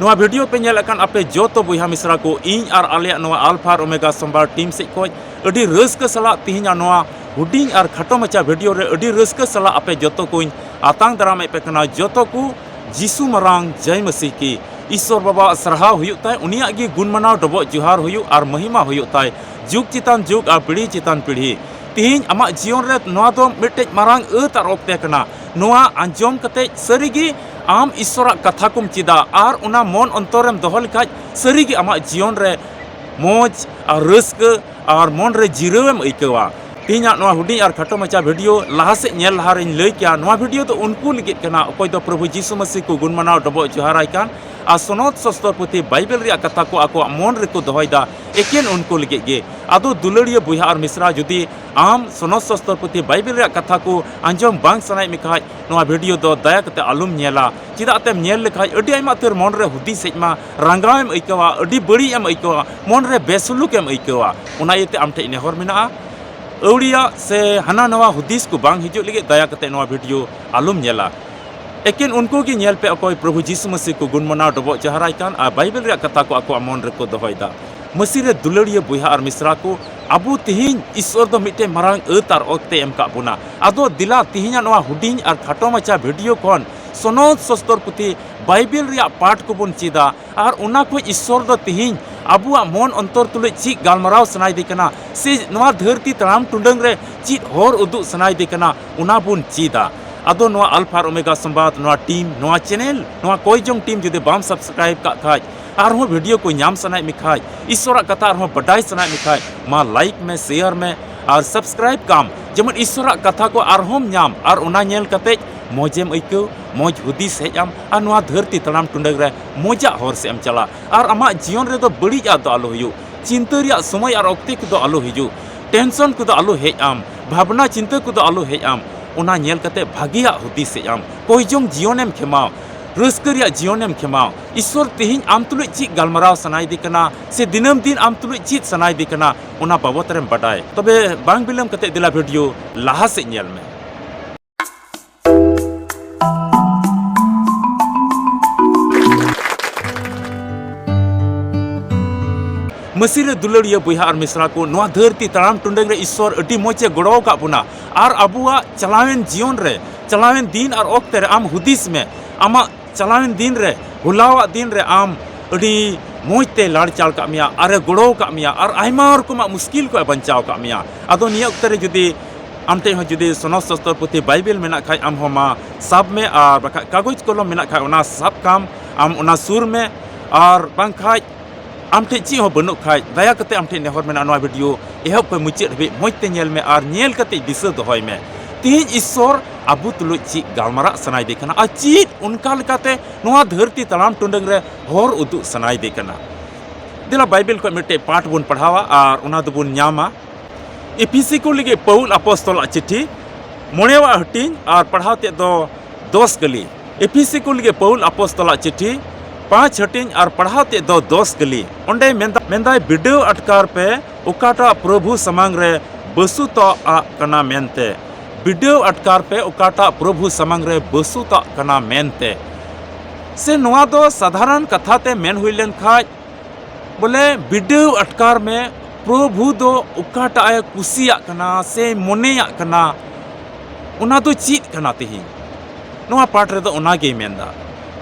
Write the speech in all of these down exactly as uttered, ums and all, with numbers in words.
ᱱᱚᱣᱟ video ᱯᱮ ᱧᱮᱞᱮᱫ ᱠᱟᱱ ᱟᱯᱮ ᱡᱚᱛᱚ ᱵᱚᱭᱦᱟ ᱢᱤᱥᱨᱟ ᱠᱚ, ᱤᱧ ᱟᱨ ᱟᱞᱮᱭᱟᱜ ᱱᱚᱣᱟ Alpha ᱟᱨ Omega ᱥᱳᱢᱵᱟᱨ team ᱥᱮᱫ ᱠᱷᱚᱱ ᱟᱹᱰᱤ ᱨᱟᱹᱥᱠᱟᱹ ᱥᱟᱞᱟᱜ ᱛᱤᱦᱤᱧᱟᱜ ᱱᱚᱣᱟ ᱦᱩᱰᱤᱧ ᱟᱨ ᱠᱷᱟᱴᱚ ᱢᱟᱪᱷᱟ video ᱨᱮ ᱟᱹᱰᱤ ᱨᱟᱹᱥᱠᱟᱹ ᱥᱟᱞᱟᱜ ᱟᱯᱮ ᱡᱚᱛᱚ ᱠᱚᱧ ᱟᱛᱟᱝ ᱫᱟᱨᱟᱢᱮᱫ ᱯᱮ ᱠᱟᱱᱟ᱾ ᱡᱚᱛᱚ ᱠᱚ ᱡᱤᱥᱩ ᱢᱟᱨᱟᱝ ᱡᱟᱭ ᱢᱟᱹᱥᱤ ᱠᱤ ᱤᱥᱥᱚᱨ ᱵᱟᱵᱟᱣᱟᱜ ᱥᱟᱨᱦᱟᱣ ᱦᱩᱭᱩᱜ ᱛᱟᱭ, ᱩᱱᱤᱭᱟᱜ ᱜᱮ ᱜᱩᱱ ᱢᱟᱱᱟᱣ ᱰᱚᱵᱚᱜ ᱡᱚᱦᱟᱨ ᱦᱩᱭᱩᱜ ᱟᱨ ᱢᱚᱦᱤᱢᱟ ᱦᱩᱭᱩᱜ ᱛᱟᱭ ᱡᱩᱜᱽ ᱪᱮᱛᱟᱱ ᱡᱩᱜᱽ ᱟᱨ ᱯᱤᱲᱦᱤ ᱪᱮᱛᱟᱱ ᱯᱤᱲᱦᱤ᱾ ᱛᱤᱦᱤᱧ ᱟᱢᱟᱜ ᱡᱤᱭᱚᱱ ᱨᱮ ᱱᱚᱣᱟ ᱫᱚ ᱢᱤᱫᱴᱮᱡ ᱢᱟᱨᱟᱝ ᱟᱹᱛ ᱟᱨ ᱚᱠᱛᱮ ᱠᱟᱱᱟ᱾ ᱱᱚᱣᱟ ᱟᱸᱡᱚᱢ ᱠᱟᱛᱮ ᱥᱟᱹᱨᱤᱜᱮ ᱟᱢ ᱤᱥᱥᱚᱨᱟᱜ ᱠᱟᱛᱷᱟ ᱠᱚᱢ ᱪᱮᱫᱟ ᱟᱨ ᱚᱱᱟ ᱢᱚᱱ ᱚᱱᱛᱚᱨᱮᱢ ᱫᱚᱦᱚ ᱞᱮᱠᱷᱟᱡ ᱥᱟᱹᱨᱤᱜᱮ ᱟᱢᱟᱜ ᱡᱤᱭᱚᱱ ᱨᱮ ᱢᱚᱡᱽ ᱟᱨ ᱨᱟᱹᱥᱠᱟᱹ ᱟᱨ ᱢᱚᱱ ᱨᱮ ᱡᱤᱨᱟᱹᱣ ᱮᱢ ᱟᱹᱭᱠᱟᱹᱣᱟ᱾ ᱛᱮᱦᱮᱧᱟᱜ ᱱᱚᱣᱟ ᱦᱩᱰᱤᱧ ᱟᱨ ᱠᱷᱟᱴᱚ ᱢᱟᱪᱷᱟ video ᱞᱟᱦᱟ ᱥᱮᱫ ᱧᱮᱞ ᱞᱟᱦᱟ ᱨᱮᱧ ᱞᱟᱹᱭ ᱠᱮᱭᱟ, ᱱᱚᱣᱟ video ᱫᱚ ᱩᱱᱠᱩ ᱞᱟᱹᱜᱤᱫ ᱠᱟᱱᱟ ᱚᱠᱚᱭ ᱫᱚ ᱯᱨᱚᱵᱷᱩ ᱡᱤᱥᱩ ᱢᱟᱹᱥᱤ ᱠᱚ ᱜᱩᱱ ᱢᱟᱱᱟᱣ ᱰᱚᱵᱚᱜ ᱡᱚᱦᱟᱨᱟᱭ ᱠᱟᱱ ᱟᱨ ᱥᱚᱱᱚᱛ ᱥᱚᱥᱛᱚᱨ ᱯᱩᱛᱷᱤ ᱵᱟᱭᱵᱮᱞ ᱨᱮᱭᱟᱜ ᱠᱟᱛᱷᱟ ᱠᱚ ᱟᱠᱚᱣᱟᱜ ᱢᱚᱱ ᱨᱮᱠᱚ ᱫᱚᱦᱚᱭᱮᱫᱟ᱾ ᱮᱠᱮᱱ ᱩᱱᱠᱩ ᱞᱟᱹᱜᱤᱫ ᱜᱮ᱾ ᱟᱫᱚ ᱫᱩᱞᱟᱹᱲᱤᱭᱟᱹ ᱵᱚᱭᱦᱟ ᱟᱨ ᱢᱤᱥᱨᱟ, ᱡᱩᱫᱤ ᱟᱢ ᱥᱚᱱᱚᱛ ᱥᱚᱥᱛᱚᱨ ᱯᱩᱛᱷᱤ ᱵᱟᱭᱵᱮᱞ ᱨᱮᱭᱟᱜ ᱠᱟᱛᱷᱟ ᱠᱚ ᱟᱸᱡᱚᱢ ᱵᱟᱝ ᱥᱟᱱᱟᱭᱮᱫ ᱢᱮ ᱠᱷᱟᱡ, ᱱᱚᱣᱟ video ᱫᱚ ᱫᱟᱭᱟ ᱠᱟᱛᱮ ᱟᱞᱚᱢ ᱧᱮᱞᱟ᱾ ᱪᱮᱫᱟᱜ ᱛᱮᱢ ᱧᱮᱞ ᱞᱮᱠᱷᱟᱡ ᱟᱹᱰᱤ ᱟᱭᱢᱟ ᱩᱛᱟᱹᱨ ᱢᱚᱱ ᱨᱮ ᱦᱩᱫᱤᱥ ᱦᱮᱡ ᱟᱢᱟ, ᱨᱟᱸᱜᱟᱣ ᱮᱢ ᱟᱹᱭᱠᱟᱹᱣᱟ, ᱟᱹᱰᱤ ᱵᱟᱹᱲᱤᱡ ᱮᱢ ᱟᱹᱭᱠᱟᱹᱣᱟ, ᱢᱚᱱ ᱨᱮ ᱵᱮᱥᱩᱞᱩᱠ ᱮᱢ ᱟᱹᱭᱠᱟᱹᱣᱟ᱾ ᱚᱱᱟ ᱤᱭᱟᱹᱛᱮ ᱟᱢ ᱴᱷᱮᱡ ᱱᱮᱦᱚᱨ ᱢᱮᱱᱟᱜᱼᱟ, ᱟᱹᱣᱲᱤᱭᱟᱜ ᱥᱮ ᱦᱟᱱᱟ ᱱᱟᱣᱟ ᱦᱩᱫᱤᱥ ᱠᱚ ᱵᱟᱝ ᱦᱤᱡᱩᱜ ᱞᱟᱹᱜᱤᱫ ᱫᱟᱭᱟ ᱠᱟᱛᱮ ᱱᱚᱣᱟ video ᱟᱞᱚᱢ ᱧᱮᱞᱟ᱾ ᱮᱠᱮᱱ ᱩᱱᱠᱩ ᱜᱮ ᱧᱮᱞ ᱯᱮ ᱚᱠᱚᱭ ᱯᱨᱚᱵᱷᱩ ᱡᱤᱥᱩ ᱢᱟᱹᱥᱤ ᱠᱚ ᱜᱩᱱ ᱢᱟᱱᱟᱣ ᱰᱚᱵᱚᱜ ᱡᱚᱦᱟᱨᱟᱭ ᱠᱟᱱ ᱟᱨ ᱵᱟᱭᱵᱮᱞ ᱨᱮᱭᱟᱜ ᱠᱟᱛᱷᱟ ᱠᱚ ᱟᱠᱚᱣᱟᱜ ᱢᱚᱱ ᱨᱮᱠᱚ ᱫᱚᱦᱚᱭᱮᱫᱟ᱾ ᱢᱟᱹᱥᱤ ᱨᱮ ᱫᱩᱞᱟᱹᱲᱤᱭᱟᱹ ᱵᱚᱭᱦᱟ ᱟᱨ ᱢᱤᱥᱨᱟ ᱠᱚ, ᱟᱵᱚ ᱛᱤᱦᱤᱧ ᱤᱥᱥᱚᱨ ᱫᱚ ᱢᱤᱫᱴᱮᱱ ᱢᱟᱨᱟᱝ ᱟᱹᱛ ᱟᱨ ᱚᱠᱛᱮ ᱮᱢ ᱠᱟᱜ ᱵᱚᱱᱟ᱾ ᱟᱫᱚ ᱫᱮᱞᱟ ᱛᱤᱦᱤᱧᱟᱜ ᱱᱚᱣᱟ ᱦᱩᱰᱤᱧ ᱟᱨ ᱠᱷᱟᱴᱚ ᱢᱟᱪᱷᱟ video ᱠᱷᱚᱱ ᱥᱚᱱᱚᱛ ᱥᱚᱥᱛᱚᱨ ᱯᱩᱛᱷᱤ ᱵᱟᱭᱵᱮᱞ ᱨᱮᱭᱟᱜ ᱯᱟᱴ ᱠᱚᱵᱚᱱ ᱪᱮᱫᱟ ᱟᱨ ᱚᱱᱟ ᱠᱷᱚᱡ ᱤᱥᱥᱚᱨ ᱫᱚ ᱛᱤᱦᱤᱧ ᱟᱵᱚᱣᱟᱜ ᱢᱚᱱ ᱚᱱᱛᱚᱨ ᱛᱩᱞᱩᱡ ᱪᱮᱫ ᱜᱟᱞᱢᱟᱨᱟᱣ ᱥᱟᱱᱟᱭᱮᱫᱮ ᱠᱟᱱᱟ ᱥᱮ ᱱᱚᱣᱟ ᱫᱷᱟᱹᱨᱛᱤ ᱛᱟᱲᱟᱢ ᱴᱩᱰᱟᱹᱝ ᱨᱮ ᱪᱮᱫ ᱦᱚᱨ ᱩᱫᱩᱜ ᱥᱟᱱᱟᱭᱮᱫᱮ ᱠᱟᱱᱟ, ᱚᱱᱟ ᱵᱚᱱ ᱪᱮᱫᱟ᱾ ᱟᱫᱚ ᱱᱚᱣᱟ Alpha ᱟᱨ Omega ᱥᱚᱢᱵᱟᱫ, ᱱᱚᱣᱟ team, ᱱᱚᱣᱟ channel, ᱱᱚᱣᱟ ᱠᱚᱭ ᱡᱚᱝ team ᱡᱩᱫᱤ ᱵᱟᱢ subscribe ᱠᱟᱜ ᱠᱷᱟᱡ, ᱟᱨᱦᱚᱸ video ᱠᱚ ᱧᱟᱢ ᱥᱟᱱᱟᱭᱮᱫ ᱢᱮ ᱠᱷᱟᱡ, ᱤᱥᱥᱚᱨᱟᱜ ᱠᱟᱛᱷᱟ ᱟᱨᱦᱚᱸ ᱵᱟᱰᱟᱭ ᱥᱟᱱᱟᱭᱮᱫ ᱢᱮ ᱠᱷᱟᱡ, ᱢᱟ like ᱢᱮ, share ᱢᱮ ᱟᱨ subscribe ᱠᱟᱢ, ᱡᱮᱢᱚᱱ ᱤᱥᱥᱚᱨᱟᱜ ᱠᱟᱛᱷᱟ ᱠᱚ ᱟᱨᱦᱚᱸᱢ ᱧᱟᱢ ᱟᱨ ᱚᱱᱟ ᱧᱮᱞ ᱠᱟᱛᱮ ᱢᱚᱡᱮᱢ ᱟᱹᱭᱠᱟᱹᱣ, ᱢᱚᱡᱽ ᱦᱩᱫᱤᱥ ᱦᱮᱡ ᱟᱢ ᱟᱨ ᱱᱚᱣᱟ ᱫᱷᱟᱹᱨᱛᱤ ᱛᱟᱲᱟᱢ ᱴᱩᱰᱟᱹᱝ ᱨᱮ ᱢᱚᱡᱟᱜ ᱦᱚᱨ ᱥᱮᱫ ᱮᱢ ᱪᱟᱞᱟᱜ ᱟᱨ ᱟᱢᱟᱜ ᱡᱤᱭᱚᱱ ᱨᱮᱫᱚ ᱵᱟᱹᱲᱤᱡᱟᱜ ᱫᱚ ᱟᱞᱚ ᱦᱩᱭᱩᱜ, ᱪᱤᱱᱛᱟᱹ ᱨᱮᱭᱟᱜ ᱥᱚᱢᱚᱭ ᱟᱨ ᱚᱠᱛᱮ ᱠᱚᱫᱚ ᱟᱞᱚ ᱦᱤᱡᱩᱜ, tension ᱠᱚᱫᱚ ᱟᱞᱚ ᱦᱮᱡ ᱟᱢ, ᱵᱷᱟᱵᱽᱱᱟ ᱪᱤᱱᱛᱟᱹ ᱠᱚᱫᱚ ᱟᱞᱚ ᱦᱮᱡ ᱟᱢ᱾ ᱚᱱᱟ ᱧᱮᱞ ᱠᱟᱛᱮ ᱵᱷᱟᱹᱜᱤᱭᱟᱜ ᱦᱩᱫᱤᱥ ᱦᱮᱡ ᱟᱢ, ᱠᱚᱭ ᱡᱚᱝ ᱡᱤᱭᱚᱱᱮᱢ ᱠᱷᱮᱢᱟᱣ, ᱨᱟᱹᱥᱠᱟᱹ ᱨᱮᱭᱟᱜ ᱡᱤᱭᱚᱱᱮᱢ ᱠᱷᱮᱢᱟᱣ᱾ ᱤᱥᱥᱚᱨ ᱛᱮᱦᱮᱧ ᱟᱢ ᱛᱩᱞᱩᱡ ᱪᱮᱫ ᱜᱟᱞᱢᱟᱨᱟᱣ ᱥᱟᱱᱟᱭᱮᱫᱮ ᱠᱟᱱᱟ ᱥᱮ ᱫᱤᱱᱟᱹᱢ ᱫᱤᱱ ᱟᱢ ᱛᱩᱞᱩᱡ ᱪᱮᱫ ᱥᱟᱱᱟᱭᱮᱫᱮ ᱠᱟᱱᱟ, ᱚᱱᱟ ᱵᱟᱵᱚᱛ ᱨᱮᱢ ᱵᱟᱰᱟᱭ᱾ ᱛᱚᱵᱮ ᱵᱟᱝ ᱵᱤᱞᱚᱢ ᱠᱟᱛᱮ ᱫᱮᱞᱟ video ᱞᱟᱦᱟ ᱥᱮᱫ ᱧᱮᱞ ᱢᱮ᱾ ᱢᱟᱹᱥᱤ ᱨᱮ ᱫᱩᱞᱟᱹᱲᱤᱭᱟᱹ ᱵᱚᱭᱦᱟ ᱟᱨ ᱢᱤᱥᱨᱟ ᱠᱚ, ᱱᱚᱣᱟ ᱫᱷᱟᱹᱨᱛᱤ ᱛᱟᱲᱟᱢ ᱴᱩᱰᱟᱹᱝ ᱨᱮ ᱤᱥᱥᱚᱨ ᱟᱹᱰᱤ ᱢᱚᱡᱽ ᱮ ᱜᱚᱲᱚ ᱟᱠᱟᱫ ᱵᱚᱱᱟ᱾ ᱟᱨ ᱟᱵᱚᱣᱟᱜ ᱪᱟᱞᱟᱣᱮᱱ ᱡᱤᱭᱚᱱ ᱨᱮ, ᱪᱟᱞᱟᱣᱮᱱ ᱫᱤᱱ ᱟᱨ ᱚᱠᱛᱮ ᱨᱮ ᱟᱢ ᱦᱩᱫᱤᱥ ᱢᱮ, ᱟᱢᱟᱜ ᱪᱟᱞᱟᱣᱮᱱ ᱫᱤᱱ ᱨᱮ, ᱦᱚᱞᱟᱣᱟᱜ ᱫᱤᱱ ᱨᱮ ᱟᱢ ᱟᱹᱰᱤ ᱢᱚᱡᱽ ᱛᱮ ᱞᱟᱲ ᱪᱟᱞ ᱠᱟᱜ ᱢᱮᱭᱟ, ᱟᱨᱮ ᱜᱚᱲᱚ ᱟᱠᱟᱫ ᱢᱮᱭᱟ, ᱟᱨ ᱟᱭᱢᱟ ᱨᱚᱠᱚᱢᱟᱜ ᱢᱩᱥᱠᱤᱞ ᱠᱷᱚᱱ ᱮ ᱵᱟᱧᱪᱟᱣ ᱟᱠᱟᱫ ᱢᱮᱭᱟ᱾ ᱟᱫᱚ ᱱᱤᱭᱟᱹ ᱚᱠᱛᱮ ᱨᱮ ᱡᱩᱫᱤ ᱟᱢ ᱴᱷᱮᱡ ᱦᱚᱸ ᱡᱩᱫᱤ ᱥᱚᱱᱚᱛ ᱥᱟᱥᱛᱚᱨ ᱯᱩᱛᱷᱤ ᱵᱟᱭᱵᱮᱞ ᱢᱮᱱᱟᱜ ᱠᱷᱟᱡ, ᱟᱢ ᱦᱚᱸ ᱢᱟ ᱥᱟᱵ ᱢᱮ, ᱟᱨ ᱵᱟᱠᱷᱟᱡ ᱠᱟᱜᱚᱡᱽ ᱠᱚᱞᱚᱢ ᱢᱮᱱᱟᱜ ᱠᱷᱟᱡ, ᱚᱱᱟ ᱥᱟᱵ ᱠᱟᱢ, ᱟᱢ ᱚᱱᱟ ᱥᱩᱨ ᱢᱮ, ᱟᱨ ᱵᱟᱝᱠᱷᱟᱡ ᱟᱢ ᱴᱷᱮᱡ ᱪᱮᱫ ᱦᱚᱸ ᱵᱟᱹᱱᱩᱜ ᱠᱷᱟᱡ, ᱫᱟᱭᱟ ᱠᱟᱛᱮ ᱟᱢ ᱴᱷᱮᱡ ᱱᱮᱦᱚᱨ ᱢᱮᱱᱟᱜᱼᱟ, ᱱᱚᱣᱟ ᱵᱷᱤᱰᱤᱭᱳ ᱮᱦᱚᱵ ᱠᱷᱚᱱ ᱢᱩᱪᱟᱹᱫ ᱦᱟᱹᱵᱤᱡ ᱢᱚᱡᱽ ᱛᱮ ᱧᱮᱞ ᱢᱮ ᱟᱨ ᱧᱮᱞ ᱠᱟᱛᱮ ᱫᱤᱥᱟᱹ ᱫᱚᱦᱚᱭ ᱢᱮ᱾ ᱛᱤᱦᱤᱧ ᱤᱥᱥᱚᱨ ᱟᱵᱚ ᱛᱩᱞᱩᱡ ᱪᱮᱫ ᱜᱟᱞᱢᱟᱨᱟᱜ ᱥᱟᱱᱟᱭᱮᱫᱮ ᱠᱟᱱᱟ ᱟᱨ ᱪᱮᱫ ᱚᱱᱠᱟ ᱞᱮᱠᱟᱛᱮ ᱱᱚᱣᱟ ᱫᱷᱟᱹᱨᱛᱤ ᱛᱟᱲᱟᱢ ᱴᱩᱰᱟᱹᱝ ᱨᱮ ᱦᱚᱨ ᱩᱫᱩᱜ ᱥᱟᱱᱟᱭᱮᱫᱮ ᱠᱟᱱᱟ᱾ ᱫᱮᱞᱟ ᱵᱟᱭᱵᱮᱞ ᱠᱷᱚᱱ ᱢᱤᱫᱴᱮᱡ ᱯᱟᱴ ᱵᱚᱱ ᱯᱟᱲᱦᱟᱣᱟ ᱟᱨ ᱚᱱᱟ ᱫᱚᱵᱚᱱ ᱧᱟᱢᱟ᱾ ᱮᱯᱷᱤᱥᱤ ᱠᱚ ᱞᱟᱹᱜᱤᱫ ᱯᱟᱹᱣᱩᱞ ᱟᱯᱚᱥᱛᱚᱞᱟᱜ ᱪᱤᱴᱷᱤ, ᱢᱚᱬᱮᱣᱟᱜ ᱦᱟᱹᱴᱤᱧ ᱟᱨ ᱯᱟᱲᱦᱟᱣ ᱛᱮᱫ ᱫᱚ ᱫᱚᱥ ᱠᱟᱹᱞᱤ᱾ ᱮᱯᱷᱤᱥᱤ ᱠᱚ ᱞᱟᱹᱜᱤᱫ ᱯᱟᱹᱣᱩᱞ ᱟᱯᱚᱥᱛᱚᱞᱟᱜ ᱪᱤᱴᱷᱤ, ᱯᱟᱸᱪ ᱦᱟᱹᱴᱤᱧ ᱟᱨ ᱯᱟᱲᱦᱟᱣ ᱛᱮᱫ ᱫᱚ ᱫᱚᱥ ᱠᱟᱹᱞᱤ᱾ ᱚᱸᱰᱮ ᱢᱮᱱᱫᱟ, ᱢᱮᱱᱫᱟᱭ, "ᱵᱤᱰᱟᱹᱣ ᱟᱴᱠᱟᱨ ᱯᱮ ᱚᱠᱟᱴᱟᱜ ᱯᱨᱚᱵᱷᱩ ᱥᱟᱢᱟᱝ ᱨᱮ ᱵᱟᱹᱥᱩᱛᱟᱜ ᱠᱟᱱᱟ ᱢᱮᱱᱛᱮ᱾ ᱵᱤᱰᱟᱹᱣ ᱟᱴᱠᱟᱨ ᱯᱮ ᱚᱠᱟᱴᱟᱜ ᱯᱨᱚᱵᱷᱩ ᱥᱟᱢᱟᱝ ᱨᱮ ᱵᱟᱹᱥᱩᱛᱟᱜ ᱠᱟᱱᱟ ᱢᱮᱱᱛᱮ᱾" ᱥᱮ ᱱᱚᱣᱟ ᱫᱚ ᱥᱟᱫᱷᱟᱨᱚᱱ ᱠᱟᱛᱷᱟ ᱛᱮ ᱢᱮᱱ ᱦᱩᱭ ᱞᱮᱱ ᱠᱷᱟᱡ, ᱵᱚᱞᱮ, ᱵᱤᱰᱟᱹᱣ ᱟᱴᱠᱟᱨ ᱢᱮ, ᱯᱨᱚᱵᱷᱩ ᱫᱚ ᱚᱠᱟᱴᱟᱜ ᱮ ᱠᱩᱥᱤᱭᱟᱜ ᱠᱟᱱᱟ ᱥᱮ ᱢᱚᱱᱮᱭᱟᱜ ᱠᱟᱱᱟ, ᱚᱱᱟ ᱫᱚ ᱪᱮᱫ ᱠᱟᱱᱟ ᱛᱮᱦᱮᱧ? ᱱᱚᱣᱟ ᱯᱟᱴ ᱨᱮᱫᱚ ᱚᱱᱟ ᱜᱮᱭ ᱢᱮᱱᱫᱟ᱾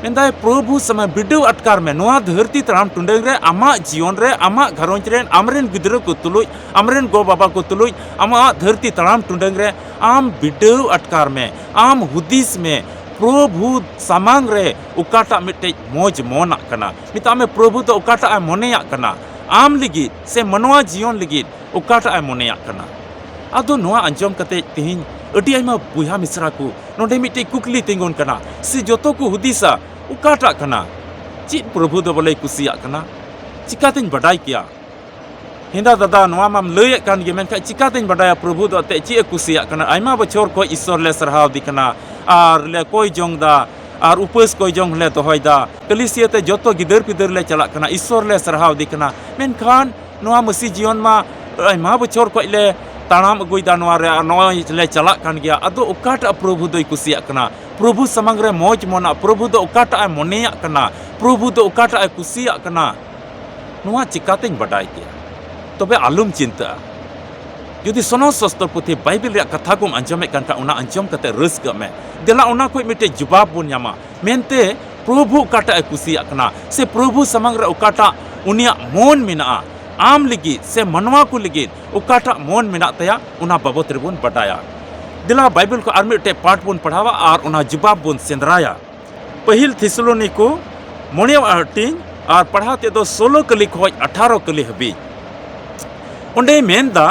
ᱢᱮᱱᱫᱟᱭ, ᱯᱨᱚᱵᱷᱩ ᱥᱟᱢᱟᱝ ᱵᱤᱰᱟᱹᱣ ᱟᱴᱠᱟᱨ ᱢᱮ, ᱱᱚᱣᱟ ᱫᱷᱟᱹᱨᱛᱤ ᱛᱟᱲᱟᱢ ᱴᱩᱰᱟᱹᱝ ᱨᱮ, ᱟᱢᱟᱜ ᱡᱤᱭᱚᱱ ᱨᱮ, ᱟᱢᱟᱜ ᱜᱷᱟᱨᱚᱸᱡᱽ ᱨᱮᱱ, ᱟᱢᱨᱮᱱ ᱜᱤᱫᱽᱨᱟᱹ ᱠᱚ ᱛᱩᱞᱩᱡ, ᱟᱢᱨᱮᱱ ᱜᱚ ᱵᱟᱵᱟ ᱠᱚ ᱛᱩᱞᱩᱡ, ᱟᱢᱟᱜ ᱫᱷᱟᱹᱨᱛᱤ ᱛᱟᱲᱟᱢ ᱴᱩᱰᱟᱹᱝ ᱨᱮ ᱟᱢ ᱵᱤᱰᱟᱹᱣ ᱟᱴᱠᱟᱨ ᱢᱮ, ᱟᱢ ᱦᱩᱫᱤᱥ ᱢᱮ, ᱯᱨᱚᱵᱷᱩ ᱥᱟᱢᱟᱝ ᱨᱮ ᱚᱠᱟᱴᱟᱜ ᱢᱤᱫᱴᱮᱡ ᱢᱚᱡᱽ ᱢᱚᱱᱟᱜ ᱠᱟᱱᱟ᱾ ᱢᱮᱛᱟᱜ ᱢᱮ, ᱯᱨᱚᱵᱷᱩ ᱫᱚ ᱚᱠᱟᱴᱟᱜ ᱮ ᱢᱚᱱᱮᱭᱟᱜ ᱠᱟᱱᱟ ᱟᱢ ᱞᱟᱹᱜᱤᱫ ᱥᱮ ᱢᱟᱱᱣᱟ ᱡᱤᱭᱚᱱ ᱞᱟᱹᱜᱤᱫ, ᱚᱠᱟᱴᱟᱜ ᱮ ᱢᱚᱱᱮᱭᱟᱜ ᱠᱟᱱᱟ᱾ ᱟᱫᱚ ᱱᱚᱣᱟ ᱟᱸᱡᱚᱢ ᱠᱟᱛᱮ ᱛᱮᱦᱮᱧ ᱟᱹᱰᱤ ᱟᱭᱢᱟ ᱵᱚᱭᱦᱟ ᱢᱤᱥᱨᱟ ᱠᱚ ᱱᱚᱰᱮ ᱢᱤᱫᱴᱮᱡ ᱠᱩᱠᱞᱤ ᱛᱤᱸᱜᱩᱱ ᱠᱟᱱᱟ, ᱥᱮ ᱡᱚᱛᱚ ᱠᱚ ᱦᱩᱫᱤᱥᱟ, ᱚᱠᱟᱴᱟᱜ ᱠᱟᱱᱟ? ᱪᱮᱫ ᱯᱨᱚᱵᱷᱩ ᱫᱚ ᱵᱚᱞᱮᱭ ᱠᱩᱥᱤᱭᱟᱜ ᱠᱟᱱᱟ? ᱪᱤᱠᱟᱛᱤᱧ ᱵᱟᱰᱟᱭ ᱠᱮᱭᱟ? ᱦᱮᱸᱫᱟ ᱫᱟᱫᱟ, ᱱᱚᱣᱟ ᱢᱟᱢ ᱞᱟᱹᱭᱮᱫ ᱠᱟᱱ ᱜᱮ, ᱢᱮᱱᱠᱷᱟᱱ ᱪᱤᱠᱟᱛᱤᱧ ᱵᱟᱰᱟᱭᱟ ᱯᱨᱚᱵᱷᱩ ᱫᱚ ᱮᱱᱛᱮᱫ ᱪᱮᱫ ᱮ ᱠᱩᱥᱤᱭᱟᱜ ᱠᱟᱱᱟ? ᱟᱭᱢᱟ ᱵᱚᱪᱷᱚᱨ ᱠᱷᱚᱱ ᱤᱥᱥᱚᱨ ᱞᱮ ᱥᱟᱨᱦᱟᱣ ᱫᱮ ᱠᱟᱱᱟ ᱟᱨ ᱞᱮ ᱠᱚᱭ ᱡᱚᱝ ᱫᱟ, ᱟᱨ ᱩᱯᱟᱹᱥ ᱠᱚᱭ ᱡᱚᱝ ᱦᱚᱸᱞᱮ ᱫᱚᱦᱚᱭᱮᱫᱟ, ᱠᱟᱹᱞᱤᱥᱤᱭᱟᱹ ᱛᱮ ᱡᱚᱛᱚ ᱜᱤᱫᱟᱹᱨ ᱯᱤᱫᱟᱹᱨ ᱞᱮ ᱪᱟᱞᱟᱜ ᱠᱟᱱᱟ, ᱤᱥᱥᱚᱨ ᱞᱮ ᱥᱟᱨᱦᱟᱣ ᱫᱮ ᱠᱟᱱᱟ, ᱢᱮᱱᱠᱷᱟᱱ ᱱᱚᱣᱟ ᱢᱟᱹᱥᱤ ᱡᱤᱭᱚᱱ ᱢᱟ ᱟᱭᱢᱟ ᱵᱚᱪᱷᱚᱨ ᱠᱷᱚᱱ ᱞᱮ ᱛᱟᱲᱟᱢ ᱟᱹᱜᱩᱭᱮᱫᱟ ᱱᱚᱣᱟ ᱨᱮ, ᱟᱨ ᱱᱚᱜᱼᱚᱭ ᱞᱮ ᱪᱟᱞᱟᱜ ᱠᱟᱱ ᱜᱮᱭᱟ᱾ ᱟᱫᱚ ᱚᱠᱟᱴᱟᱜ ᱯᱨᱚᱵᱷᱩ ᱫᱚᱭ ᱠᱩᱥᱤᱭᱟᱜ ᱠᱟᱱᱟ? ᱯᱨᱚᱵᱷᱩ ᱥᱟᱢᱟᱝ ᱨᱮ ᱢᱚᱡᱽ ᱢᱚᱱᱟᱜ, ᱯᱨᱚᱵᱷᱩ ᱫᱚ ᱚᱠᱟᱴᱟᱜ ᱮ ᱢᱚᱱᱮᱭᱟᱜ ᱠᱟᱱᱟ? ᱯᱨᱚᱵᱷᱩ ᱫᱚ ᱚᱠᱟᱴᱟᱜ ᱮ ᱠᱩᱥᱤᱭᱟᱜ ᱠᱟᱱᱟ? ᱱᱚᱣᱟ ᱪᱤᱠᱟᱹᱛᱤᱧ ᱵᱟᱰᱟᱭ ᱠᱮᱭᱟ? ᱛᱚᱵᱮ ᱟᱞᱚᱢ ᱪᱤᱱᱛᱟᱹᱜᱼᱟ᱾ ᱡᱩᱫᱤ ᱥᱚᱱᱚᱛ ᱥᱚᱥᱛᱚᱨ ᱯᱩᱛᱷᱤ ᱵᱟᱭᱵᱮᱞ ᱨᱮᱭᱟᱜ ᱠᱟᱛᱷᱟ ᱠᱚᱢ ᱟᱸᱡᱚᱢᱮᱫ ᱠᱟᱱ ᱠᱷᱟᱱ, ᱚᱱᱟ ᱟᱸᱡᱚᱢ ᱠᱟᱛᱮ ᱨᱟᱹᱥᱠᱟᱹᱜ ᱢᱮ᱾ ᱫᱮᱞᱟ, ᱚᱱᱟ ᱠᱷᱚᱱ ᱢᱤᱫᱴᱮᱡ ᱡᱚᱵᱟᱵ ᱵᱚᱱ ᱧᱟᱢᱟ ᱢᱮᱱᱛᱮ ᱯᱨᱚᱵᱷᱩ ᱚᱠᱟᱴᱟᱜ ᱮ ᱠᱩᱥᱤᱭᱟᱜ ᱠᱟᱱᱟ, ᱥᱮ ᱯᱨᱚᱵᱷᱩ ᱥᱟᱢᱟᱝ ᱨᱮ ᱚᱠᱟᱴᱟᱜ ᱩᱱᱤᱭᱟᱜ ᱢᱚᱱ ᱢᱮᱱᱟᱜᱼᱟ, ᱟᱢ ᱞᱟᱹᱜᱤᱫ ᱥᱮ ᱢᱟᱱᱣᱟ ᱠᱚ ᱞᱟᱹᱜᱤᱫ ᱚᱠᱟᱴᱟᱜ ᱢᱚᱱ ᱢᱮᱱᱟᱜ ᱛᱟᱭᱟ, ᱚᱱᱟ ᱵᱟᱵᱚᱛ ᱨᱮᱵᱚᱱ ᱵᱟᱰᱟᱭᱟ᱾ ᱫᱮᱞᱟ, ᱵᱟᱭᱵᱮᱞ ᱠᱷᱚᱱ ᱟᱨ ᱢᱤᱫᱴᱮᱡ ᱯᱟᱴ ᱵᱚᱱ ᱯᱟᱲᱦᱟᱣᱟ ᱟᱨ ᱚᱱᱟ ᱡᱚᱵᱟᱵ ᱵᱚᱱ ᱥᱮᱸᱫᱽᱨᱟᱭᱟ᱾ ᱯᱟᱹᱦᱤᱞ ᱛᱷᱮᱥᱟᱞᱳᱱᱤᱠᱚ ᱢᱚᱬᱮᱭᱟᱜ ᱦᱟᱹᱴᱤᱧ ᱟᱨ ᱯᱟᱲᱦᱟᱣ ᱛᱮᱫ ᱫᱚ ᱥᱳᱞᱳ ᱠᱟᱹᱞᱤ ᱠᱷᱚᱱ ᱟᱴᱷᱟᱨᱚ ᱠᱟᱹᱞᱤ ᱦᱟᱹᱵᱤᱡ᱾ ᱚᱸᱰᱮᱭ ᱢᱮᱱᱫᱟ,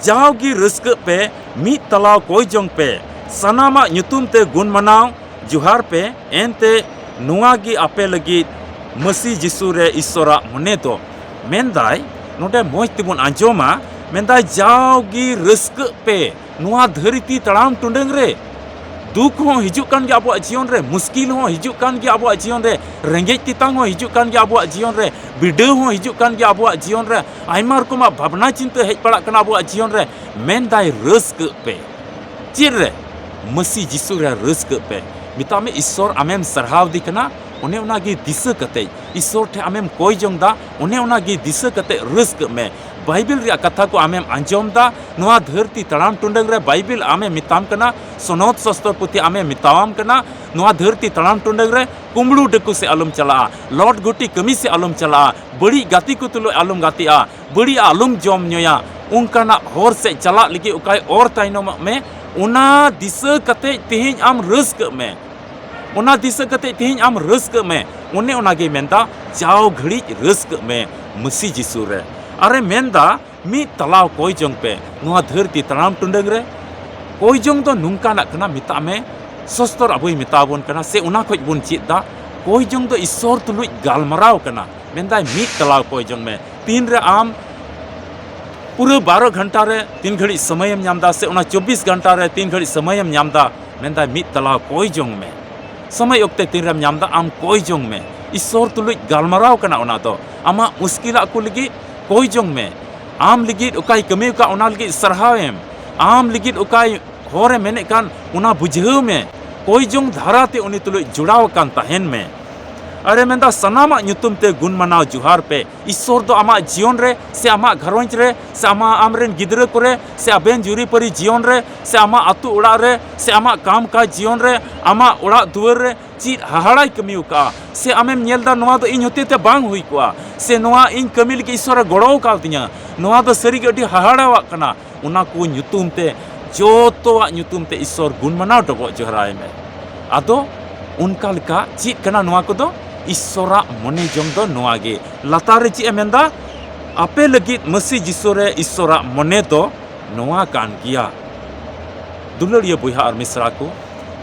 "ᱡᱟᱣᱜᱮ ᱨᱟᱹᱥᱠᱟᱹᱜ ᱯᱮ, ᱢᱤᱫ ᱛᱟᱞᱟᱣ ᱠᱚᱭ ᱡᱚᱝ ᱯᱮ, ᱥᱟᱱᱟᱢᱟᱜ ᱧᱩᱛᱩᱢ ᱛᱮ ᱜᱩᱱ ᱢᱟᱱᱟᱣ ᱡᱚᱦᱟᱨ ᱯᱮ, ᱮᱱᱛᱮ ᱱᱚᱣᱟ ᱜᱮ ᱟᱯᱮ ᱞᱟᱹᱜᱤᱫ ᱢᱟᱹᱥᱤ ᱡᱤᱥᱩ ᱨᱮ ᱤᱥᱥᱚᱨᱟᱜ ᱢᱚᱱᱮ ᱫᱚ᱾" ᱢᱮᱱᱫᱟᱭ, ᱱᱚᱰᱮ ᱢᱚᱡᱽ ᱛᱮᱵᱚᱱ ᱟᱸᱡᱚᱢᱟ, ᱢᱮᱱᱫᱟᱭ, "ᱡᱟᱣᱜᱮ ᱨᱟᱹᱥᱠᱟᱹᱜ ᱯᱮ, ᱱᱚᱣᱟ ᱫᱷᱟᱹᱨᱛᱤ ᱛᱟᱲᱟᱢ ᱴᱩᱰᱟᱹᱝ ᱨᱮ ᱫᱩᱠ ᱦᱚᱸ ᱦᱤᱡᱩᱜ ᱠᱟᱱ ᱜᱮᱭᱟ ᱟᱵᱚᱣᱟᱜ ᱡᱤᱭᱚᱱ ᱨᱮ, ᱢᱩᱥᱠᱤᱞ ᱦᱚᱸ ᱦᱤᱡᱩᱜ ᱠᱟᱱ ᱜᱮᱭᱟ ᱟᱵᱚᱣᱟᱜ ᱡᱤᱭᱚᱱ ᱨᱮ, ᱨᱮᱸᱜᱮᱡ ᱛᱮᱛᱟᱝ ᱦᱚᱸ ᱦᱤᱡᱩᱜ ᱠᱟᱱ ᱜᱮᱭᱟ ᱟᱵᱚᱣᱟᱜ ᱡᱤᱭᱚᱱ ᱨᱮ, ᱵᱤᱰᱟᱹᱣ ᱦᱚᱸ ᱦᱤᱡᱩᱜ ᱠᱟᱱ ᱜᱮᱭᱟ ᱟᱵᱚᱣᱟᱜ ᱡᱤᱭᱚᱱ ᱨᱮ, ᱟᱭᱢᱟ ᱨᱚᱠᱚᱢᱟᱜ ᱵᱷᱟᱵᱽᱱᱟ ᱪᱤᱱᱛᱟᱹ ᱦᱮᱡ ᱯᱟᱲᱟᱜ ᱠᱟᱱᱟ ᱟᱵᱚᱣᱟᱜ ᱡᱤᱭᱚᱱ ᱨᱮ᱾ ᱢᱮᱱᱫᱟᱭ, ᱨᱟᱹᱥᱠᱟᱹᱜ ᱯᱮ᱾ ᱪᱮᱫ ᱨᱮ? ᱢᱟᱹᱥᱤ ᱡᱤᱥᱩ ᱨᱮ ᱨᱟᱹᱥᱠᱟᱹᱜ ᱯᱮ᱾ ᱢᱮᱛᱟᱜ ᱢᱮ, ᱤᱥᱥᱚᱨ ᱟᱢᱮᱢ ᱥᱟᱨᱦᱟᱣ ᱫᱤ ᱠᱟᱱᱟ, ᱚᱱᱮ ᱚᱱᱟᱜᱮ ᱫᱤᱥᱟᱹ ᱠᱟᱛᱮ ᱤᱥᱥᱚᱨ ᱴᱷᱮᱱ ᱟᱢᱮᱢ ᱠᱚᱭ ᱡᱚᱝ ᱫᱟ, ᱚᱱᱮ ᱚᱱᱟᱜᱮ ᱫᱤᱥᱟᱹ ᱠᱟᱛᱮ ᱨᱟᱹᱥᱠᱟᱹᱜ ᱢᱮ᱾ ᱵᱟᱭᱵᱮᱞ ᱨᱮᱭᱟᱜ ᱠᱟᱛᱷᱟ ᱠᱚ ᱟᱢᱮᱢ ᱟᱸᱡᱚᱢ ᱫᱟ, ᱱᱚᱣᱟ ᱫᱷᱟᱹᱨᱛᱤ ᱛᱟᱲᱟᱢ ᱴᱩᱰᱟᱹᱝ ᱨᱮ ᱵᱟᱭᱵᱮᱞ ᱟᱢᱮ ᱢᱮᱛᱟᱢ ᱠᱟᱱᱟ, ᱥᱚᱱᱚᱛ ᱥᱚᱥᱛᱚᱨ ᱯᱩᱛᱷᱤ ᱟᱢᱮ ᱢᱮᱛᱟᱣᱟᱢ ᱠᱟᱱᱟ, ᱱᱚᱣᱟ ᱫᱷᱟᱹᱨᱛᱤ ᱛᱟᱲᱟᱢ ᱴᱩᱰᱟᱹᱝ ᱨᱮ ᱠᱩᱢᱵᱽᱲᱩ ᱰᱟᱹᱠᱩ ᱥᱮᱫ ᱟᱞᱚᱢ ᱪᱟᱞᱟᱜᱼᱟ, ᱞᱚᱴ ᱜᱷᱩᱴᱤ ᱠᱟᱹᱢᱤ ᱥᱮᱫ ᱟᱞᱚᱢ ᱪᱟᱞᱟᱜᱼᱟ, ᱵᱟᱹᱲᱤᱡ ᱜᱟᱛᱮ ᱠᱚ ᱛᱩᱞᱩᱡ ᱟᱞᱚᱢ ᱜᱟᱛᱮᱜᱼᱟ, ᱵᱟᱹᱲᱤᱡ ᱟᱜ ᱟᱞᱚᱢ ᱡᱚᱢ ᱧᱩᱭᱟ, ᱚᱱᱠᱟᱱᱟᱜ ᱦᱚᱨ ᱥᱮᱫ ᱪᱟᱞᱟᱜ ᱞᱟᱹᱜᱤᱫ ᱚᱠᱟᱭ ᱚᱨ ᱛᱟᱭᱱᱚᱢᱚᱜ ᱢᱮ, ᱚᱱᱟ ᱫᱤᱥᱟᱹ ᱠᱟᱛᱮ ᱛᱮᱦᱮᱧ ᱟᱢ ᱨᱟᱹᱥᱠᱟᱹᱜ ᱢᱮ᱾ ᱚᱱᱟ ᱫᱤᱥᱟᱹ ᱠᱟᱛᱮ ᱛᱮᱦᱮᱧ ᱟᱢ ᱨᱟᱹᱥᱠᱟᱹᱜ ᱢᱮ᱾ ᱚᱱᱮ ᱚᱱᱟᱜᱮ ᱢᱮᱱᱫᱟ, ᱡᱟᱣ ᱜᱷᱟᱹᱲᱤᱡ ᱨᱟᱹᱥᱠᱟᱹᱜ ᱢᱮ ᱢᱟᱹᱥᱤ ᱡᱤᱥᱩ ᱨᱮ᱾ ᱟᱨᱮ ᱢᱮᱱᱫᱟ, ᱢᱤᱫ ᱛᱟᱞᱟᱣ ᱠᱚᱭ ᱡᱚᱝ ᱯᱮ ᱱᱚᱣᱟ ᱫᱷᱟᱹᱨᱛᱤ ᱛᱟᱲᱟᱢ ᱴᱩᱰᱟᱹᱝ ᱨᱮ᱾ ᱠᱚᱭ ᱡᱚᱝ ᱫᱚ ᱱᱚᱝᱠᱟᱱᱟᱜ ᱠᱟᱱᱟ, ᱢᱮᱛᱟᱜ ᱢᱮ, ᱥᱚᱥᱛᱚᱨ ᱟᱵᱚᱭ ᱢᱮᱛᱟ ᱵᱚᱱ ᱠᱟᱱᱟ, ᱥᱮ ᱚᱱᱟ ᱠᱷᱚᱡ ᱵᱚᱱ ᱪᱮᱫ ᱫᱟ, ᱠᱚᱭ ᱡᱚᱝ ᱫᱚ ᱤᱥᱥᱚᱨ ᱛᱩᱞᱩᱡ ᱜᱟᱞᱢᱟᱨᱟᱣ ᱠᱟᱱᱟ᱾ ᱢᱮᱱᱫᱟᱭ, ᱢᱤᱫ ᱛᱟᱞᱟᱣ ᱠᱚᱭ ᱡᱚᱝ ᱢᱮ᱾ ᱛᱤᱱᱨᱮ ᱟᱢ ᱯᱩᱨᱟᱹ ᱵᱟᱨᱚ ᱜᱷᱚᱱᱴᱟ ᱨᱮ ᱛᱤᱱ ᱜᱷᱟᱹᱲᱤᱡ ᱥᱚᱢᱚᱭᱮᱢ ᱧᱟᱢ ᱫᱟ, ᱥᱮ ᱚᱱᱟ ᱪᱚᱵᱵᱤᱥ ᱜᱷᱚᱱᱴᱟ ᱨᱮ ᱛᱤᱱ ᱜᱷᱟᱹᱲᱤᱡ ᱥᱚᱢᱚᱭᱮᱢ ᱧᱟᱢ ᱫᱟ, ᱢᱮᱱᱫᱟᱭ, ᱢᱤᱫ ᱛᱟᱞᱟᱣ ᱠᱚᱭ ᱡᱚᱝ ᱢᱮ᱾ ᱥᱚᱢᱚᱭ ᱚᱠᱛᱮ ᱛᱤᱱᱨᱮᱢ ᱧᱟᱢ ᱫᱟ, ᱟᱢ ᱠᱚᱭ ᱡᱚᱝ ᱢᱮ᱾ ᱤᱥᱥᱚᱨ ᱛᱩᱞᱩᱡ ᱜᱟᱞᱢᱟᱨᱟᱣ ᱠᱟᱱᱟ ᱚᱱᱟ ᱫᱚ᱾ ᱟᱢᱟᱜ ᱢᱩᱥᱠᱤᱞᱟᱜ ᱠᱚ ᱞᱟᱹᱜᱤᱫ ᱠᱚᱭ ᱡᱚᱝ ᱢᱮ᱾ ᱟᱢ ᱞᱟᱹᱜᱤᱫ ᱚᱠᱟᱭ ᱠᱟᱹᱢᱤ ᱟᱠᱟᱫ, ᱚᱱᱟ ᱞᱟᱹᱜᱤᱫ ᱥᱟᱨᱦᱟᱣ ᱮᱢ᱾ ᱟᱢ ᱞᱟᱹᱜᱤᱫ ᱚᱠᱟᱭ ᱦᱚᱨᱮ ᱢᱮᱱᱮᱫ ᱠᱟᱱ, ᱚᱱᱟ ᱵᱩᱡᱷᱟᱹᱣ ᱢᱮ᱾ ᱠᱚᱭ ᱡᱚᱝ ᱫᱷᱟᱨᱟᱛᱮ ᱩᱱᱤ ᱛᱩᱞᱩᱡ ᱡᱚᱲᱟᱣ ᱟᱠᱟᱱ ᱛᱟᱦᱮᱱ ᱢᱮ᱾ ᱟᱨᱮ ᱢᱮᱱᱫᱟ, ᱥᱟᱱᱟᱢᱟᱜ ᱧᱩᱛᱩᱢ ᱛᱮ ᱜᱩᱱ ᱢᱟᱱᱟᱣ ᱡᱚᱦᱟᱨ ᱯᱮ᱾ ᱤᱥᱥᱚᱨ ᱫᱚ ᱟᱢᱟᱜ ᱡᱤᱭᱚᱱ ᱨᱮ, ᱥᱮ ᱟᱢᱟᱜ ᱜᱷᱟᱨᱚᱸᱡᱽ ᱨᱮ, ᱥᱮ ᱟᱢᱟᱜ, ᱟᱢᱨᱮᱱ ᱜᱤᱫᱽᱨᱟᱹ ᱠᱚᱨᱮ, ᱥᱮ ᱟᱵᱮᱱ ᱡᱩᱨᱤᱯᱟᱹᱨᱤ ᱡᱤᱭᱚᱱ ᱨᱮ, ᱥᱮ ᱟᱢᱟᱜ ᱟᱹᱛᱩ ᱚᱲᱟᱜ ᱨᱮ, ᱥᱮ ᱟᱢᱟᱜ ᱠᱟᱢ ᱠᱟᱡᱽ ᱡᱤᱭᱚᱱ ᱨᱮ, ᱟᱢᱟᱜ ᱚᱲᱟᱜ ᱫᱩᱣᱟᱹᱨ ᱨᱮ ᱪᱮᱫ ᱦᱟᱦᱟᱲᱟᱭ ᱠᱟᱹᱢᱤ ᱟᱠᱟᱫᱼᱟ, ᱥᱮ ᱟᱢᱮᱢ ᱧᱮᱞ ᱮᱫᱟ ᱱᱚᱣᱟ ᱫᱚ ᱤᱧ ᱦᱚᱛᱮ ᱛᱮ ᱵᱟᱝ ᱦᱩᱭ ᱠᱚᱜᱼᱟ, ᱥᱮ ᱱᱚᱣᱟ ᱤᱧ ᱠᱟᱹᱢᱤ ᱞᱟᱹᱜᱤᱫ ᱤᱥᱥᱚᱨᱮ ᱜᱚᱲᱚ ᱟᱠᱟᱫᱤᱧᱟ, ᱱᱚᱣᱟ ᱫᱚ ᱥᱟᱹᱨᱤᱜᱮ ᱟᱹᱰᱤ ᱦᱟᱦᱟᱲᱟᱣᱟᱜ ᱠᱟᱱᱟ, ᱚᱱᱟ ᱠᱚ ᱧᱩᱛᱩᱢ ᱛᱮ, ᱡᱚᱛᱚᱣᱟᱜ ᱧᱩᱛᱩᱢ ᱛᱮ ᱤᱥᱥᱚᱨ ᱜᱩᱱ ᱢᱟᱱᱟᱣ ᱰᱚᱵᱚᱜ ᱡᱚᱦᱟᱨᱟᱭ ᱢᱮ᱾ ᱟᱫᱚ ᱚᱱᱠᱟ ᱞᱮᱠᱟ ᱪᱮᱫ ᱠᱟᱱᱟ ᱱᱚᱣᱟ ᱠᱚᱫᱚ? ᱤᱥᱥᱚᱨᱟᱜ ᱢᱚᱱᱮ ᱡᱚᱝ ᱫᱚ ᱱᱚᱣᱟ ᱜᱮ᱾ ᱞᱟᱛᱟᱨ ᱨᱮ ᱪᱮᱫ ᱮ ᱢᱮᱱᱫᱟ? ᱟᱯᱮ ᱞᱟᱹᱜᱤᱫ ᱢᱟᱹᱥᱤ ᱡᱤᱥᱩ ᱨᱮ ᱤᱥᱥᱚᱨᱟᱜ ᱢᱚᱱᱮ ᱫᱚ ᱱᱚᱣᱟ ᱠᱟᱱ ᱜᱮᱭᱟ᱾ ᱫᱩᱞᱟᱹᱲᱤᱭᱟᱹ ᱵᱚᱭᱦᱟ ᱟᱨ ᱢᱤᱥᱨᱟ ᱠᱚ,